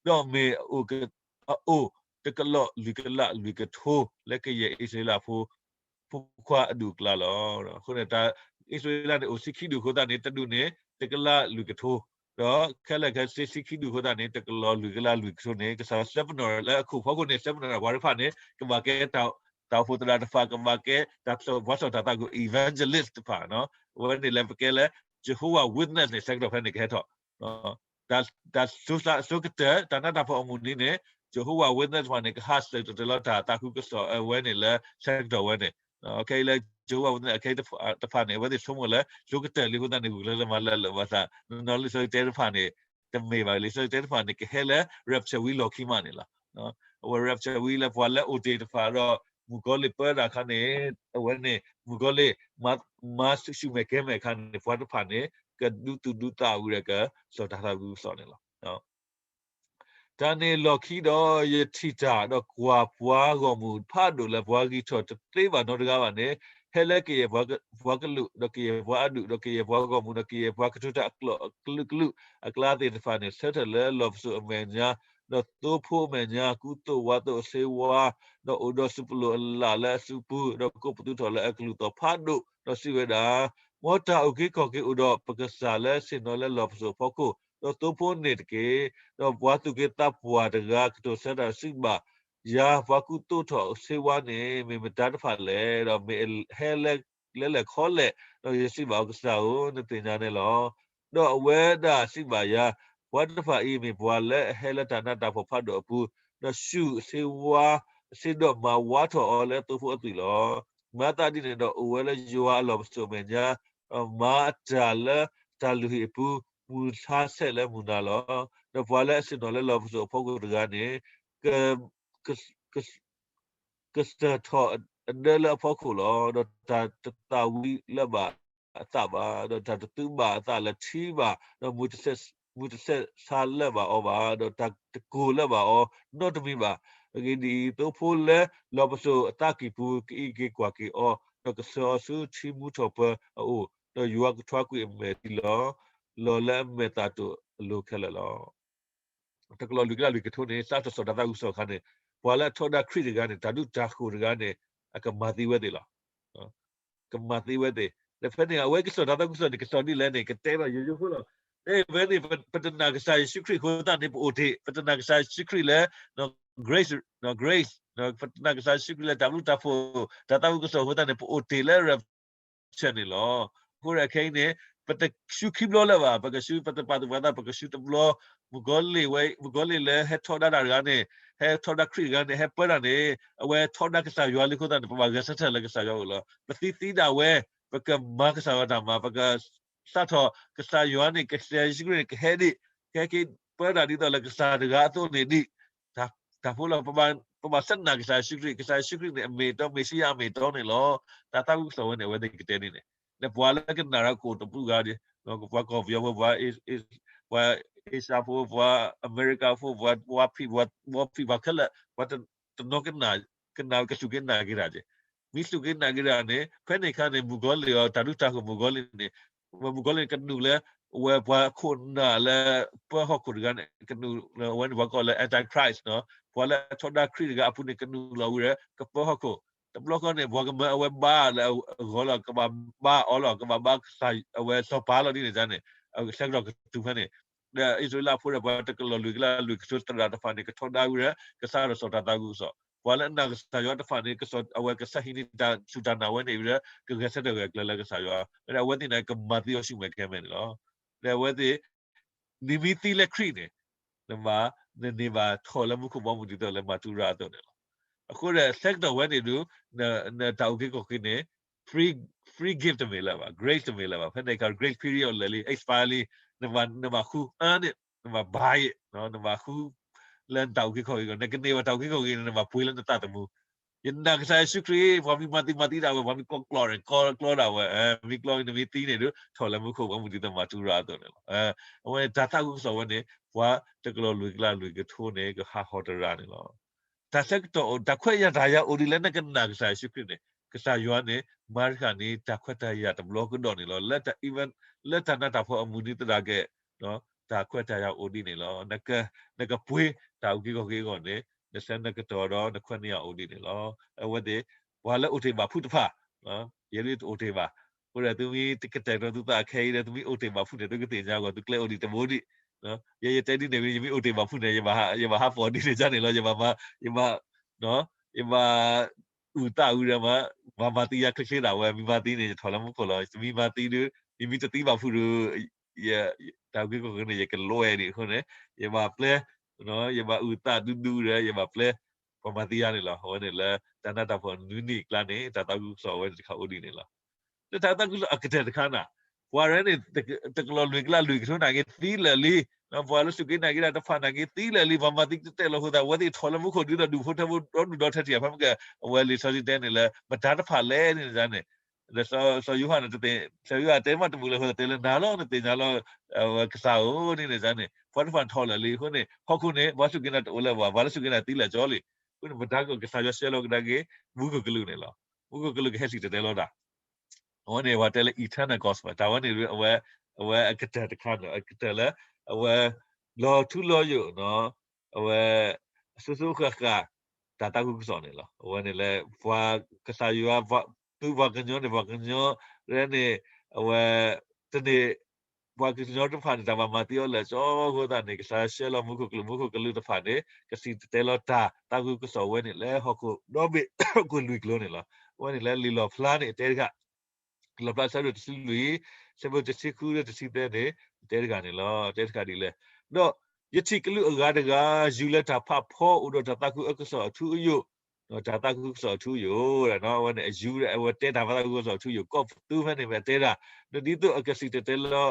ဒီးမ့ၢ်အအိၣ်တကလီၢ်လွံၢ်ကလးလွံၢ်ကထိ လၢကယဲၢ်အံၣ်စရ့လးဖိ ဖိခွါအဒူၣ်အကျါလီၤ. အဃိန့ၣ် တၢ်အံၣ်စရ့လးန့ၣ် အိၣ်ဆံခံဒူၣ်အဃိသတးန့ၣ် တဒူၣ်န့ၣ် တကလးလွံၢ်ကထိ, ဒီးခဲလၢာ်ခဲဆ့ဆံခံဒူၣ်အဃိသတးန့ၣ် တကလီၢ်လွံၢ်ကလးလွံၢ်ကထိန့ၣ် ကစၢ်ယွၤစဲပနီၣ်လၢအခိၣ်ဖီခိၣ်န့ၣ် စဲပနီၣ်ပှၤတဖၣ်န့ၣ် ကဘၣ်ကဲ တၢ်အိၣ်ဖှိၣ်သရၣ်တဖၣ်, ကဘၣ်ကဲတၢ်ပှၤစီၣ်တၢ်သးခု evangelist တဖၣ်, အဝဲန့ၣ်လၢပကဲလၢ Jehovah Witness န့ၣ် ဆၢကတီၢ်ဖဲန့ၣ်ကဟဲထီၣ် တၢ်စိစးစိကတၢၢ် တၢ်နးတၢ်ဖှီၣ်အမုၢ်နံၤန့ၣ် Jehovah Witness တဖၣ်န့ၣ် ကဟးစၢၤကတၢၢ်လီၤတၢ်သးခုကစီၣ်အဝဲန့ၣ်လၢဆၢကတီၢ်ဝဲန့ၣ်, ခဲအံၤလၢ Jehovah Witness အခဲတဖၣ်န့ၣ် အဝဲသ့ၣ်ဆိကမိၣ်လၢ စိကတၢၢ်လံအဃိသတးန့ၣ် ဂုာ်ကျဲးစၢးမၤလၢာ်လၢာ်ဘၣ်ဆၣ် နီၢ်နီၢ်လံာ်စီဆှံတဲတဖၣ်န့ၣ် တမ့ၢ်ဘၣ်. လံာ်စီဆှံတဲတဖၣ်န့ၣ် ကဟဲလၢ rapture ဝံၤလီၢ်ခံမးန့ၣ်လီၤ. အဝဲ rapture ဝံၤလၢပှၤလၢအိၣ်တ့ၢ်တဖၣ်ဒီး မုၣ်ကီၤလံၢ်ပၢတၢ်အခါန့ၣ် အဝဲန့ၣ် မုၣ်ကီၤလံၢ် မၤဆူၣ်ဆူၣ်မဲာ်ကဲမဲာ်အခါန့ၣ် ပှၤတဖၣ်န့ၣ် ကဒူသူၣ်ဒူသးဝံၤဒီးကစီၣ်တၢ်သးခုကစီၣ်န့ၣ်လီၤ. တၢ်န့ၣ်လီၢ်ခံဒီး ယထံၣ်တၢ်ဒီးကွၢ်ပှၤဂီၢ်မုၢ်ဖးဒိၣ်လၢပှၤဂံၢ်ထီၣ်တသ့ဘၣ်နီတဂၤဘၣ်န့ၣ် ဟဲလၢကယဲၢ်ပှၤကလူး ဒီးကယဲၢ်ပှၤအဒူၣ် ဒီးကယဲၢ်ပှၤဂီၢ်မုၢ် ဒီးကယဲၢ်ပှၤကတိၤတၢ်အကျိာ်အကလုာ်ကလုာ်အကျါသ့ၣ်တဖၣ်န့ၣ် ဆၢထၢၣ်လၢလီၢ်ပစိာ်အမဲာ်ညါ ဒီးသိဖိအမဲာ်ညါ ကူသိးဝါသိးအဆ့ဝါ ဒီးအိၣ်ဒီးစူးပလိာ်အလၣ်လၢအစုပူၤ ဒီးကိးပသူထီၣ်လၢအကလုၢ်သီၣ်ဖးဒိၣ် ဒီးစံးဝဲဒၣ်, မ်တၢ်အုၣ်က့ၤခီၣ်က့ၤအိၣ်ဒီးပကစၢ်လၢဆ့ၣ်နီၤလၢလီၢ်ပစိာ်အဖီခိၣ်, ဒီးသိဖိန့ၣ်တက့ၢ်. ဒီးပှၤသူၣ်က့သးပှၢ်တဂၤကတိၤဆၢတၢ်စံးဘၣ်ယၤ, ပှၤကူသိးထီၣ်ဆ့ဝါန့ၣ် မ့ၢ်မတၤတဖၣ်လဲၣ်, ဒီးမ့ၢ်အဟဲလၢ လဲလဲၣ်ခီလဲၣ်, ဒီးယစံးဘၣ်အီၤ, ကစၢ်ဧၢ, နသ့ၣ်ညါန့ၣ်လီၤ. ဒီးအဝဲဒၣ်စံးဘၣ်ယၤ, ပှၤတဖၣ်အံၤမ့ၢ်ပှၤလၢအဟဲလၢတၢ်နးတၢ်ဖှီၣ်ဖးဒိၣ်အပူၤ, ဒီးဆူၣ်ဆ့ဝါဆ့ဒီးမၤဝါထီၣ်အီၤလၢသိဖိအသွံၣ်လီၤ. မၤသးဒ်န့ၣ်ဒီးအိၣ်ဝဲလၢယွၤအလီၢ်ပစိာ်အမဲာ်ညါ, ဒီးမၤအတၢ်လၢတၢ်လုၢ်ဟံၣ်အပူၤ, မုၢ်ဆါဆဲးလၢမုၢ်နၤလီၤ. ဒီးပှၤလၢအဆ့ၣ်နီၤလၢလီၢ်ပစိာ်အဖီခိၣ်တဂၤန့ၣ် ကစၢၢ်ထီၣ်အဒၢလၢအဖီခိၣ်လီၤ. ဒီးတၢ်တသၣ်ဝံၤလၢၤဘၣ်အသးဘၣ်, ဒီးတၢ်တသုးဘၣ်အသးလၢၤထံဘၣ်, ဒီးမုၢ်တဆဲးဆါလၢၤဘၣ်အီၤဘၣ်, ဒီးတၢ်တကိၢ်လၢၤဘၣ်အီၤနီတမံၤဘၣ်. အဂ့ၢ်ဒ်အံၤ, သိဖိလၢလီၢ်ပစိာ်အသးကံၢ်ပူၤ ကအံးက့ၤကွၢ်က့ၤအီၤ, ဒီးကဆှၢအီၤဆူထံမူထီၣ်ပၢၤအအိၣ်, ဒီးယွၤကထွါကွံာ်အမဲာ်ထံလီၤ. လီၢ်လၢအမဲာ်သၣ်တိာ်အလိၤခဲလၢာ်လီၤ. တကလီၢ်လွံၢ်ကလၢလွံၢ်ကထိန့ၣ် စးထီၣ်စီၤတၤသၣ်ဝံစီၤအခါန့ၣ်, ပှၤလၢအထီဒါခရံာ်တဂၤန့ၣ် တၢ်ဒူတၢ်ဃိၤတဂၤန့ၣ် အကမၤသံဝဲသ့ၣ်လီၤ. ကမၤသံဝဲသ့ၣ်. ဒီးဖဲန့ၣ် အဝဲကစီၣ်တၤသၣ်ဝံစီၤန့ၣ် ကစီၣ်ဒ်လဲၣ်န့ၣ် ကတဲဘၣ်ယိယိဖိလီၤ. ဖဲန့ၣ် ပတနာ်ကစၢ်ယ့ၣ်ၡူးခရံာ်အဃိသတးန့ၣ် ပအိၣ်တ့ၢ်, ပတနာ်ကစၢ်ယ့ၣ်ၡူးခရံာ်လၢ grace, grace, ပတနာ်ကစၢ်ယ့ၣ်ၡူးခရံာ်လၢတၢ်ဘျုးတၢ်ဖှိၣ် တၤသၣ်ဝံကစီၣ်အဃိသတးန့ၣ် ပအိၣ်တ့ၢ်လၢ rapture န့ၣ်လီၤ. အဃိဒီးခဲအံၤန့ၣ် ပတဆူခံဘျီလၢၤဘၣ်, ပကဆူ ပတပာ်သူၣ်ပာ်သး ပကဆူတဘျီ, မုၣ်ကီၤလံၢ်ဝဲ, မုၣ်ကီၤလံၢ်လၢဟဲထီဒါတၢ်တဂၤန့ၣ် ဟဲထီဒါခရံာ်တဂၤန့ၣ် ဟဲပၢတၢ်န့ၣ် အဝဲထီဒါကစၢ်ယွၤလံအဃိသတးန့ၣ် ပဘၣ်ဂဲၤဆၢထၢၣ်လၢကစၢ်ယွၤအအိၣ်လီၤ. ပသံသံဒၣ်ဝဲ, ပကမၤကစၢ်ယွၤတၢ်မၤ, ပကစးထီၣ်ကစၢ်ယွၤန့ၣ် ကစၢ်ယ့ၣ်ၡူးခရံာ်န့ၣ် ကဟဲဒံး, ကဟဲက့ၤပၢတၢ်ဒ်သိးလၢကစၢ်တဂၤအသိးန့ၣ်ဒံး တၢ်ဖိလီၤ. ပဘၣ်ဆၢနာ်ကစၢ်ယ့ၣ်ၡူးခရံာ်, ကစၢ်ယ့ၣ်ၡူးခရံာ်န့ၣ် အမ့ၢ်အတီ မ့ၣ်ၡံယၤအမ့ၢ်အတီန့ၣ်လီၤ. တၤသၣ်ဝံကစီၣ်ဝဲန့ၣ် အဝဲသ့ၣ်ကတဲန့ၣ်န့ၣ်, ဒီးပှၤလၢကနာ်ဒီးကအိၣ်တပူၤဂၤဒီး ပှၤကီၢ်ပယီၤဖိ, ပှၤ Asia ဖိ, ပှၤအမဲရကၤဖိ, ပှၤ ပှၤဖံး, ပှၤဖံး, ပှၤခဲလၢာ်, ပှၤတနီၤကနာ်, ကနာ်ကစူၢ်က့ၤနာ်က့ၤတၢ်က့ၤ, မ့ၢ်စူၢ်က့ၤနာ်က့ၤတၢ်န့ၣ် ဖဲန့ၣ်အခါန့ၣ် မုၣ်ကီၤလံၢ်အီၤ တၢ်ဒူတၢ်ဃိၤမုၣ်ကီၤလံၢ်န့ၣ်, မုၣ်ကီၤလံၢ်န့ၣ် ကနုာ်လၢ အဝဲပှၤခိၣ်နၢ်လၢပၢဟီၣ်ခိၣ်တဂၤန့ၣ် ကနုာ်လၢအဝဲန့ၣ် ပှၤကိးလၢ Antichrist နီၤ, ပှၤလၢအထီဒါခရံာ်တဂၤအပူၤန့ၣ် ကနုာ်လီၤဝံၤဒီး ကပၢဟီၣ်ခိၣ်, တဘျီဃီန့ၣ် ပှၤကမၢအဝဲဘါလၢအဂီၢ်လီၤ, ကဘၣ်ဘါအီၤလီၤ, ကဘၣ်ဘါကစၢ်အဝဲစီၤပၤလီၤဒ်န့ၣ်န့ၣ်, ဆၢကတီၢ်ကတုၤဖဲန့ၣ်, ဒီးအံၣ်စရ့လးဖိဒီးပှၤတကလီၢ်လွံၢ်ကလၢလွံၢ်ကထိသရၣ်တဖၣ်န့ၣ် ကထီဒါဝံၤဒီး ကစးထီၣ်စီၤတၤသၣ်ဝံကစီၣ်, ပှၤလၢအနာ်ကစၢ်ယွၤတဖၣ်န့ၣ် ကစီၣ်အဝဲကစၢ်ဟံးန့ၢ်တၢ်စူၢ်တၢ်နာ်ဝဲန့ၣ်ဝံၤဒီး ကဂဲၤဆၢထၢၣ်ဂဲၤကျၢၤလၢကစၢ်ယွၤ, ဒီးအဝဲသ့ၣ်န့ၣ် ကမၤသံအီၤဆူမဲာ်ခဲမဲာ်န့ၣ်လီၤ. ဒီးအဝဲသ့ၣ် နမ့ၢ်သံလၢခရံာ်န့ၣ်, နမၤ, နန့ၢ်ဘၣ်ထီၣ်လၢမူခိၣ်ဘီမုၢ်ဒ်သိးလၢမၤတူရၤအသိးန့ၣ်လီၤ. အဃိဒီးဆၢကတီၢ်ဝဲန့ၣ်ဒုး, နတၢ်အုၣ်က့ၤခီၣ်က့ၤန့ၣ် free, free gift တမ့ၢ်လၢၤဘၣ်, grace တမ့ၢ်လၢၤဘၣ်, ဖဲန့ၣ်အခါ grace period လၢာ်လံ expire လံ, နဘၣ်ဃုအါန့ၣ်, နဘၣ်ဘါယ့ၣ်, နဘၣ်ဃု လၢနတၢ်အုၣ်က့ၤခီၣ်က့ၤအဂီၢ်, နကန့ၢ်ဘၣ်တၢ်အုၣ်က့ၤခီၣ်က့ၤန့ၣ် နဘၣ်ပှ့ၤလၢနသးသမူ ယနာ်ကစၢ်ယ့ၣ်ၡူးခရံာ်, ပှၤမ့ၢ်မၤသံမၤသံဒၣ်ဝဲ, ပှၤမ့ၢ်ကီကျီၢ်န့ၣ် ကီကျီဒၣ်ဝဲ, မ့ၢ်ကျီနမ့ၢ်သံန့ၣ်ဒုး ထီၣ်လၢမူခိၣ်ဘီမုၢ်ဒ်သိးမၤတူရၤအသိးန့ၣ်လီၤ. အဝဲန့ၣ်တၤသၣ်ဝံကစီၣ်ဝဲန့ၣ် ပှၤတကလီၢ်လွံၢ်ကလၢလွံၢ်ကထိန့ၣ် ကဟးဟီၣ်တရၤန့ၣ်လီၤ. တၢ်ဆၢကတီၢ်အိၣ်, တၢ်ခွဲးတၢ်ယာ်အိၣ်ဒ်လဲၣ် နကနာ်ကစၢ်ယ့ၣ်ၡူးခရံာ်န့ၣ် ကစၢ်ယွၤန့ၣ် မၤတဃၣ်န့ၣ် တၢ်ခွဲးတၢ်ယာ်တဘျီကဒီးန့ၣ်လီၤ. လၢတၢ် even လၢတၢ်နးတၢ်ဖှီၣ်အမုၢ်နံၤသရၣ်ကဲ, တၢ်ခွဲးတၢ်ယာ်အိၣ်ဒ်န့ၣ်လီၤ. နကပှ့ၤတၢ်အုၣ်က့ၤခီၣ်က့ၤအဂီၢ်န့ၣ် နဆၢနကတီၢ်ဒီးနခွဲးနယာ်အိၣ်ဒ်န့ၣ်လီၤ. အဝဲသ့ၣ် ပှၤလၢအိၣ်တ့ၢ်ဘၣ်ဖုးတဖၣ်, ယဲဒၣ်တအိၣ်တ့ၢ်ဘၣ်, အဃိဒီးသုမ့ၢ်တကတဲာ်ကတီၤသုသးခဲအံၤဒီး သုမ့ၢ်အိၣ်တ့ၢ်ဘၣ်ဖုးန့ၣ် သုကသ့ၣ်ညါအဂီၢ် သုကျဲအိၣ်ဒံးတဘိဒံး. ယဲယတဲဒ်န့ၣ်ဝံၤ ယမ့ၢ်အိၣ်တ့ၢ်ဘၣ်ဖုးန့ၣ် ယဘၣ်ဟးပိာ်ဒ်န့ၣ်ဒ်န့ၣ်လီၤ. ယဘၣ်, ယဘၣ် ယဘၣ်အုၣ်သးဝံၤဒီးမး, မၤမၤသံယၤချ့ချ့ဒၣ်ဝဲ, မ့ၢ်မၤသံန့ၣ် ယထီၣ်လၢမူခိၣ်လီၤ. မ့ၢ်မၤသံဒီး, ယမ့ၢ်တသံဘၣ်ဖုးဒီး တၢ်အုၣ်က့ၤခီၣ်က့ၤန့ၣ် ယကလိၣ်ဝဲဒံးအဃိန့ၣ်, ယဘၣ်ပျဲ, ယဘၣ်အုၣ်သးဒူဒူဒီး ယဘၣ်ပျဲ, ပှၤမၤသံယၤန့ၣ်လီၤ. အဝဲန့ၣ်လၢ တၢ်နးတၢ်ဖှီၣ်နွံနံၣ်အကျါန့ၣ် တၢ်သးဝံကစီၣ်အဝဲန့ၣ်တခါအိၣ်ဒ်န့ၣ်လီၤ. လၢတၢ်သးဝံကစီၣ်အကတၢၢ်တခါန့ၣ်, ပှၤရဲန့ၣ် တကလီၢ်လွံၢ်ကလၢလွံၢ်ကထိန့ၣ်က့ၤသံလၢာ်လံ, ပှၤလၢစူၢ်က့ၤနာ်က့ၤတၢ်တဖၣ်န့ၣ်က့ၤသံလၢာ်လံ, ပှၤမၤသံတတဲာ်လီၤအဃိသတး အဝဲသ့ၣ်ထီၣ်လၢမူခိၣ်ဒ်သိးဒူၣ်ဖိထၢဖိဒီဒူၣ်ဒီထၢထံး ဖဲမ့ၢ်က အဝဲလံာ်စီဆှံတဲန့ၣ်လၢ မတၤတဖၣ်လဲၣ်န့ၣ်န့ၣ်, ဒီးစီၤယိၤဟၣ်န့ၣ် စီၤယိၤဟၣ်တဲမ့ၢ်တမုာ်လၢၤအဃိသတး တဲလၢနၤလီၤ နသ့ၣ်ညါလီၤ, အဝဲကစၢ်ဧိၤန့ၣ်န့ၣ်န့ၣ်, ပှၤတဖၣ်န့ၣ်ထီၣ်လၢာ်လံအဃိန့ၣ် ဟီၣ်ခိၣ်န့ၣ် ပှၤစူၢ်က့ၤနာ်တအိၣ်လၢၤဘၣ်, ပှၤလၢစူၢ်က့ၤနာ်သံလၢာ်ကၠီလံ. အဃိန့ၣ် မတၤကီး ကစၢ်ယွၤဆှၢလီၤကဒါက့ၤ မူခိၣ်ကလူးန့ၣ်လီၤ. မူခိၣ်ကလူးကဟဲစံၣ်တဲၤတဲလီၤတၢ် အဝဲန့ၣ် ပှၤတဲလၢ eternal gospel တၢ်ဝဲန့ၣ် အဝဲ, အဝဲအကတၢၢ်တခါန့ၣ် အကတၢၢ်လၢ အဝဲ လီၤထူလီၤယိာ်နီၤ, အဝဲ အစိၤစိၤဃၣ်ဃၣ် တၢ်သးခုကစီၣ်န့ၣ်လီၤ. အဝဲန့ၣ်လၢ ပှၤကစၢ်ယွၤ သုပှၤကညီန့ၣ် ပှၤကညီ ရဲန့ၣ် အဝဲ တန့ၢ် ပှၤကညီတဖၣ်န့ၣ် တၢ်ဘၣ်မၤသံအီၤလၢာ်ကၠီအဃိသတးန့ၣ် ကစၢ်ယွၤဆှၢလီၤမူခိၣ်ကလူး, မူခိၣ်ကလူးတဖၣ်န့ၣ် ကစံၣ်တဲၤတဲလီၤတၢ်သးခုကစီၣ်ဝဲန့ၣ် လၢဟီၣ်ခိၣ်ဒီဘ့ၣ် ဟီၣ်ခိၣ်လွံၢ်ကျိၤန့ၣ်လီၤ. အဝဲန့ၣ်လၢလံာ်လီၣ်ဖျါန့ၣ် အတဲတဂၤ လီၣ်ဖျါဆၢဒိၣ်တဆံလွံၢ်, ဆၢဖိတဆံဃုလၢတဆံသၢန့ၣ် တဲတဂၤန့ၣ်လီၤ. တဲတဂၤဒ်လဲၣ်. ဒီးယထံၣ်ကလူးအဂၤတဂၤ ယူၤလၢတၢ်ဖးဖီအိၣ်ဒီးတၢ်သးခုကစီၣ်အထူအယိာ်, တၢ်သးခုကစီၣ်အထူအယိာ်, အဝဲန့ၣ်အယူၤ အဝဲတဲတၢ်ဖးသးခုကစီၣ်အထူအယိာ် ကီၢ်ပသူဖဲန့ၣ် မ့ၢ်အတဲတၢ်, ဒီးဒ်သိးအကစံၣ်တဲၤတဲလီၤ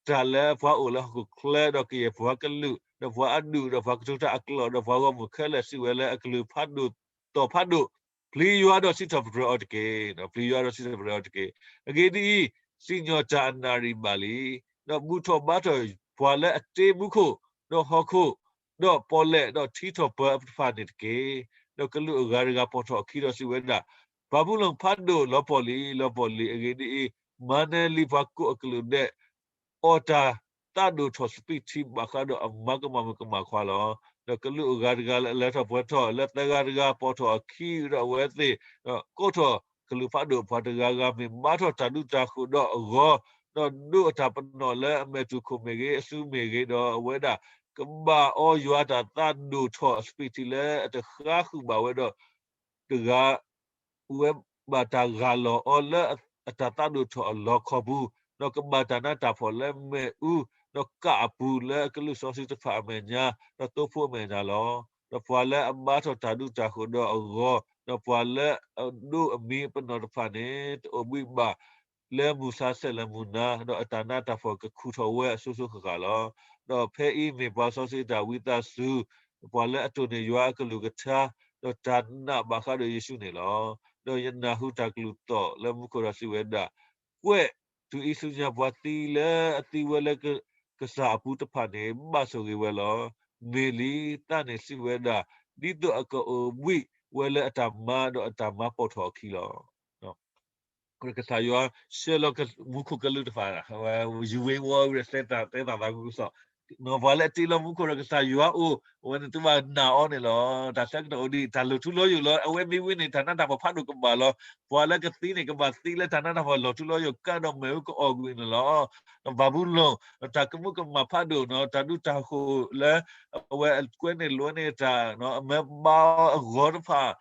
တၢ်လၢပှၤအိၣ်လၢဟီၣ်ခိၣ်ချၢဒီးကယဲၢ်ပှၤကလုာ် ဒီးပှၤအဒူၣ်ဒီးပှၤကတိၤတၢ်အကျိာ် ဒီးပှၤဂီၢ်မုၢ်ခဲလၢာ်စံးဝဲလၢအကလုၢ်ဖးဒိၣ်တီၤဖးဒိၣ်, ပျံၤယွၤဒီးစံးထီၣ်ပတြၢၤအီၤတက့ၢ်. ပျံၤယွၤဒီးစံးထီၣ်ပတြၢၤအီၤတက့ၢ်. အဂ့ၢ်ဒ်အံၤ, စံၣ်ညီၣ်တၢ်အနၣ်ရံၣ်ဘၣ်လံ. ဒီးဘူၣ်ထီၣ်ဘါထီၣ်ပှၤလၢအတ့မူခိၣ်, ဒီးဟီၣ်ခိၣ်, ဒီးပီၣ်လဲၣ်, ဒီးထံထီၣ်ပၢၤအတဖၣ်န့ၣ်တက့ၢ်. ဒီးကလူးအဂၤတဂၤပိာ်ထီၣ်အခံဒီးစံးဝဲဒၣ်, ဘၤဘူလိၣ်ဖးဒိၣ်လီၤပှီၢ်လံ, လီၤပှီၢ်လံ. အဂ့ၢ်ဒ်အံၤ, မၤနၢၤလံပှၤကိးအကလုာ်ဒဲး အီၣ်တၢ်သးဒိၣ်ထီၣ်စပံးထံဘၣ်ဃးဒီးအမၤကမၣ်မုၣ်ကမၣ်ခွါလီၤ. ဒီးကလူးအဂၤတဂၤလၢအလဲၤထီၣ်ပှဲၤထီၣ်လၢသၢဂၤတဂၤပိာ်ထီၣ်အခံဒီးအဝဲသ့ၣ်, ဒီးကိးထီၣ်ကလူးဖးဒိၣ် ပှၤတဂၤဂၤမ့ၢ်ဘါထီၣ်တၢ်ဒူတၢ်ဃိၤဒီးအဂီၢ်, ဒီးဒိးအတၢ်ပနီၣ်လၢအမဲာ်တူၢ်ခိၣ်မ့ၢ်ဂ့ၤ, အစုမ့ၢ်ဂ့ၤ, ဒီးအဝဲဒၣ်ကဘၣ်အီယွၤတၢ်သးဒိၣ်ထီၣ်အစပံးထံလၢအတဃါဃုာ်ဘၣ်ဝဲဒီး တဂၤ ဝဲဘၣ်တၢ်ဂၢ်လီၤအီၤလၢအတၢ်သးဒိၣ်ထီၣ်အလီခီပူၤ, ဒီးကဘၣ်တၢ်နးတၢ်ဖှီၣ်လၢမ့ၣ်အူ, ဒီးကးအပူၤလၢအကလုၢ်စီဆှံတဖၣ်အမဲာ်ညါ, ဒီးသိဖိအမဲာ်ညါလီၤ. ဒီးပှၤလၢအဘါထီၣ်တၢ်ဒူတၢ်ဃိၤဒီးအဂီၢ်, ဒီးပှၤလၢအဒိးအမံၤအပနီၣ်တဖၣ်န့ၣ် တအိၣ်ဘှံးဘၣ် လၢမုၢ်ဆါဆဲးလၢမုၢ်နၤ, ဒီးအတၢ်နးတၢ်ဖှီၣ်ကခူၣ်ထီၣ်ဝဲအစိၤစိၤဃၣ်ဃၣ်လီၤ. ဒီးဖဲအံၤမ့ၢ်ပှၤစီဆှံတၢ်ဝံသးစူၤ, ပှၤလၢအတိၢ်န့ၢ်ယွၤအကလုၢ်ကထါ, ဒီးတၢ်နာ်ဘၣ်ဃးဒီးယ့ၣ်ၡူးန့ၣ်လီၤ. ဒီးယနၢ်ဟူတၢ်ကလုၢ်သီၣ်လၢမူခိၣ်ဒီးစံးဝဲဒၣ်, ကွဲး, တုၤအံၤဆူညါပှၤသံလၢအသံဝဲလၢကစၢ်အပူၤတဖၣ်န့ၣ် ဘၣ်ဆိၣ်ဂ့ၤဝဲလီၤ. မ့ၢ်လံ, သးန့ၣ်စံးဝဲဒၣ်, ဒ်သိးအကအိၣ်ဘှံးဝဲလၢအတၢ်မၤဒီးအတၢ်မၤပိာ်ထီၣ်အခံလီၤ. ကစၢ်ယွၤ ဆှၢလီၤမူခိၣ်ကလူးတဖၣ်, ဝဲယူၤဝ့ၤဝီၤဝဲ သဲသးသးခုကစီၣ်, ပှၤလၢအတ့လီၤမူခိၣ်ဒီးကစၢ်ယွၤအိၣ်, အဝဲန့ၣ်သုဘၣ်နာ်အီၤန့ၣ်လီၤ. တၢ်ဆၢကတီၢ်အိၣ်ဒံး တၢ်လီၤထူလီၤယိာ်လီၤ. အဝဲမ့ၢ်ဝံၤန့ၣ် တၢ်နးတၢ်ဖှီၣ်ဖးဒိၣ်ကဘၣ်လီၤ. ပှၤလၢကသံန့ၣ် ကဘၣ်သံလၢတၢ်နးတၢ်ဖှီၣ်လီၤထူလီၤယိာ် ကးဒီးမ့ၣ်အူကအီၣ်ကွံာ်န့ၣ်လီၤ. ဒီးဘၤဘူလိၣ် တၢ်ကမူကမၣ်ဖးဒိၣ်နီၤ, တၢ်ဒူတၢ်ဃိၤလၢ အဝဲအကွဲန့ၢ်လိန့ၢ်တၢ် အမၢဘါအဂီၤတဖၣ်,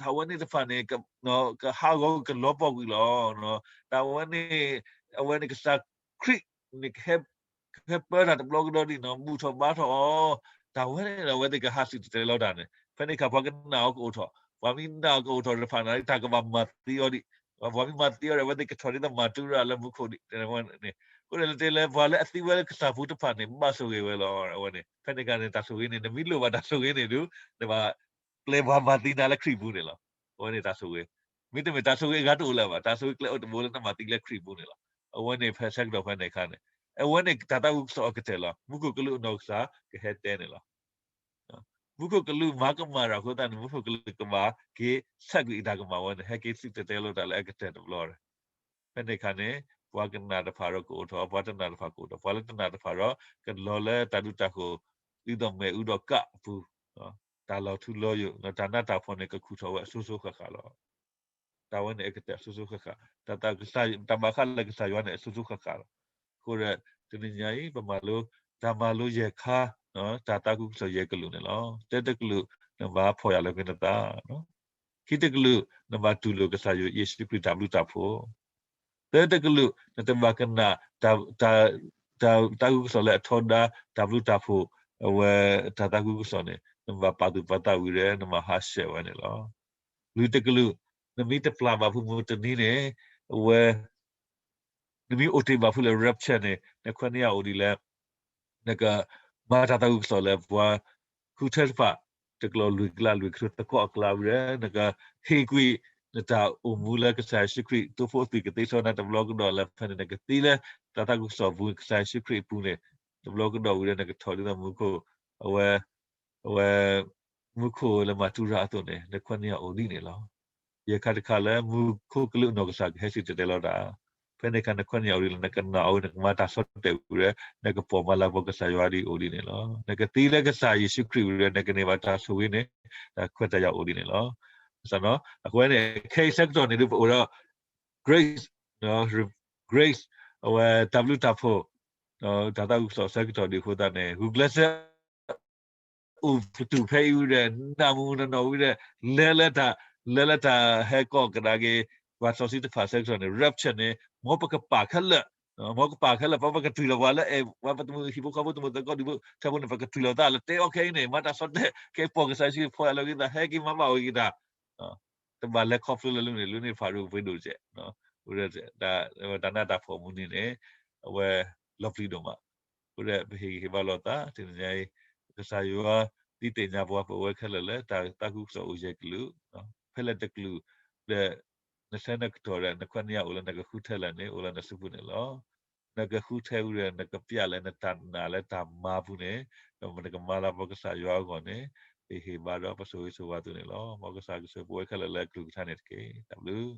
တၢ်ဝဲန့ၣ်တဖၣ်န့ၣ် ကဟးဂီၤကလီၤပှီၢ်ကွံာ်လီၤ. တၢ်ဝဲန့ၣ် အဝဲန့ၣ်ကစၢ်ခရံာ်န့ၣ် ကဟဲပၢတၢ်တဘျီကဒီးဒံးနီၤ, ဘူၣ်ထီၣ်ဘါထီၣ်အီၤ, တၢ်ဝဲန့ၣ်ဒီးအဝဲသ့ၣ်ကဟးစံၣ်တဲၤတဲလီၤတၢ်န့ၣ်, ဖဲန့ၣ်အခါပှၤကနာ်အီၤကအိၣ်ထီၣ်, ပှၤမ့ၢ်နာ်အီၤကအိၣ်ထီၣ်တဖၣ်န့ၣ် တၢ်ကဘၣ်မၤသံအီၤဒံး, ပှၤမ့ၢ်မၤသံအီၤဒီး အဝဲသ့ၣ်ကထီၣ်ဒ်သိးမၤတူၢ်ရၣ်လၢမူခိၣ်ဒံး, အဃိန့ၣ်လၢတဲလၢပှၤလၢအသံဝဲလၢကစၢ်ပူၤတဖၣ်န့ၣ် ဘၣ်ဆိၣ်ဂ့ၤဝဲလီၤ. အဝဲန့ၣ် ဖဲန့ၣ်အခါန့ၣ် တၢ်ဆိၣ်ဂ့ၤန့ၣ် နမ့ၢ်လိၣ်ဘၣ်တၢ်ဆိၣ်ဂ့ၤန့ၣ်ဒုး နဘၣ်ပျဲပှၤမၤသံနၤလၢခရံာ်ပူၤန့ၣ်လီၤ. အဝဲန့ၣ်တၢ်ဆိၣ်ဂ့ၤ, မ့တမ့ၢ်တၢ်ဆိၣ်ဂ့ၤအဂၤတအိၣ်လၢၤဘၣ်, တၢ်ဆိၣ်ဂ့ၤကျဲအိၣ်တဘိလၢနမၤသံလၢခရံာ်ပူၤန့ၣ်လီၤ. အဝဲန့ၣ်ဖဲဆၢကတီၢ်ဖဲန့ၣ်အခါန့ၣ်, အဝဲန့ၣ်တၢ်သးခုကစီၣ်အကတၢၢ်လီၤ. မူခိၣ်ကလူးအနီၢ်ကစၢ်ကဟဲတဲန့ၣ်လီၤ. မူခိၣ်ကလူးမၤကမၣ်တၢ်အဃိသတးန့ၣ် မူခိၣ်ကလူးကဘၣ်က့ၤဆဲးကွံာ်အတၢ်ကမၣ်ဝဲန့ၣ် ဟဲက့ၤစံၣ်တဲၤတဲလီၤတၢ်လၢအကတၢၢ်တဘျီန့ၣ်, ဖဲန့ၣ်အခါန့ၣ် ပှၤကနၣ်တဖၣ်ဒီးကအိၣ်ထီၣ်, ပှၤတနၣ်တဖၣ်ကအိၣ်ထီၣ်, ပှၤလၢတနၣ်တဖၣ်ဒီး ကလီၤလၢတၢ်ဒူတၢ်ဃိၤ ဒ်သိးမ့ၣ်အူဒီးကးအပူၤ, တၢ်လီၤထူလီၤယိာ်, တၢ်နးတၢ်ဖှီၣ်န့ၣ် ကခူၣ်ထီၣ်ဝဲအစိၤစိၤဃၣ်ဃၣ်လီၤ. တၢ်ဝဲန့ၣ်အကတၢၢ်အစိၤစိၤဃၣ်ဃၣ်, တၢ်ဘၣ်ဃးလၢကစၢ်ယွၤန့ၣ် အစိၤစိၤဃၣ်ဃၣ်လီၤ. အဃိဒီး တနံၤညါအံၤ ပမၤလိ တၢ်မၤလိယဲၢ်ခါ, တၢ်သးခုကစီၣ်ယဲၢ်ကလုာ်န့ၣ်လီၤ. တၢတကလုာ် နဘၣ်ဖီၣ်ယာ်လီၤက့ၤနသး, ခံတကလုာ် နဘၣ်တူၢ်လိာ်ကစၢ်ယ့ၣ်ၡူးခရံာ်တၢ်ဘျုးတၢ်ဖှိၣ်, သၢတကလုာ် နတဘၣ်ကနၣ် တၢ်သးခုကစီၣ်လၢအထီဒါ တၢ်ဘျုးတၢ်ဖှိၣ် အဝဲတၢ်သးခုကစီၣ်န့ၣ် နဘၣ်ပာ်သူၣ်ပာ်သးဝံၤဒီး နဘၣ်ဟးဆှဲးဝဲန့ၣ်လီၤ. လွံၢ်တကလုာ် နမ့ၢ်တပျၢ်ဘၣ်ဖိမုၢ်တနံၤန့ၣ် အဝဲ နမ့ၢ်အိၣ်တ့ၢ်ဘၣ်ဖိလၢ rapture န့ၣ် နခွဲးန့ၢ်ယၤအိၣ်ဒ်လဲၣ်, နကမၤတၢ်သးခုကစီၣ်လၢပှၤဃုထၢတဖၣ် တကျိၤလွံၢ်ကလး လွံၢ်ကထိသကိးအကျါဝံၤဒီး နကဟ့ၣ်ကွံာ် နတၢ်အိၣ်မူလၢကစၢ်ယ့ၣ်ၡူးခရံာ် သိဖိအသွံၣ်ကသ့ဆီနၤတဘျီကဒီးလၢဖဲန့ၣ် နကသံလၢတၢ်သးခုကစီၣ်ပူၤ ကစၢ်ယ့ၣ်ၡူးခရံာ်အပူၤန့ၣ် တဘျီကဒီးဝံၤဒီး နကထီၣ်ဒ်သိးမူခိၣ် အဝဲ အဝဲ မူခိၣ်လၢမၤတူၢ်ရၣ်အသိးန့ၣ် နခွဲးန့ၢ်ယၤအိၣ်ဒ်န့ၣ်လီၤ. ယဲၢ်ခါတခါလၢမူခိၣ်ကလူးအနီၢ်ကစၢ်ကဟဲစံၣ်တဲၤတဲလီၤတၢ်, ဖဲန့ၣ်အခါ နခွဲးန့ၢ်ယၤအိၣ်ဒ်လဲၣ်, နကနၣ်အီၤဝံၤ နကမၤတၢ်ဆီတလဲဝံၤဒီး နကပိာ်မၤလၤကပီၤကစၢ်ယွၤဒ်အိၣ်ဒ်န့ၣ်လီၤ. နကသံလၢကစၢ်ယ့ၣ်ၡူးခရံာ်ဝံၤဒီး နကန့ၢ်ဘၣ်တၢ်ဆိၣ်ဂ့ၤန့ၣ် တၢ်ခွဲးတၢ်ယာ်အိၣ်ဒ်န့ၣ်လီၤ. အဃိန့ၣ် ခဲအံၤဆၢကတီၢ်န့ၣ်ဒုး ပအိၣ်ဒီး grace, grace, အဝဲတၢ်ဘျုးတၢ်ဖှိၣ် တၢ်သးခုကစီၣ်ဆၢကတီၢ်ဒံးအဃိသတးန့ၣ် ဂုာ်ကျဲးစၢး အိၣ်ပတုာ်ဖဲအံၤဝံၤဒီး နၢ်မူနနီၢ်ဝံၤဒီး လဲၤလၢတၢ် လဲၤလၢတၢ်ဟဲကီၢ်ကဒါက့ၤ ပှၤစီဆှံတဖၣ်ဆၢကတီၢ်န့ၣ် rapture န့ၣ် မ်ပကပာ်ခဲလၢာ်, မ်ပကပာ်ခဲလၢာ် ပကပာ်ပကတုၤလီၤပှၤလၢအဲၣ်ပှၤပတမုၢ်ဟံၣ်ဖိဃီဖိတမုၢ်သကိးဒူၣ်ဖိထၢဖိန့ၣ် ပကတုၤလီၤသးလၢတဲအီၤခဲအံၤန့ၣ် မၤတၢ်ဆီတလဲ ကဲပိာ်ကစၢ်ယ့ၣ်ၡူးဖီၣ်ယၤလီၤက့ၤသး ဟဲက့ၤမၤဘၣ်ဝဲက့ၤတၢ် တဘၣ်လဲၤခီဖျိလၢလၢန့ၣ် လၢန့ၣ်တဖၣ်ဒုးပှ့ၤဒိၣ်စဲး, တၢ်နးတၢ်ဖှီၣ်မူန့ၣ်န့ၣ် အဝဲလီၤပျံၤဒိၣ်မး, အဃိဒီးပဟ့ၣ်ဂံၢ်ဟ့ၣ်ဘါလိာ်သး တနံၤညါအံၤ ကစၢ်ယွၤဒုးသ့ၣ်ညါပှၤ ပဝဲခဲလၢာ်လၢတၢ်သးခုကစီၣ်အိၣ်ယဲၢ်ကလုာ်, ဖဲလဲၣ်တကလုာ်ဒီး နဆၢနကတီၢ်ဒီး နခွဲးနယာ်အိၣ်လၢနကဃုထၢလၢာ်န့ၣ် အိၣ်လၢနစုပူၤန့ၣ်လီၤ. နကဃုထၢဝံၤဒီး နကပျဲလၢနတၢ်နာ်လၢတၢ်မၤပူၤန့ၣ်, ဒီးနကမၤလၤကပီၤကစၢ်ယွၤအဂီၢ်န့ၣ်, ပဟ့ၣ်ဘါဒီးပဆိၣ်ဂ့ၤဆိၣ်ဝါသုန့ၣ်လီၤ. မ်ကစၢ်ကဆိၣ်ဂ့ၤပဝဲခဲလၢာ်လၢအကလုၢ်ကထါန့ၣ်တက့ၢ်. တၢ်ဘျုး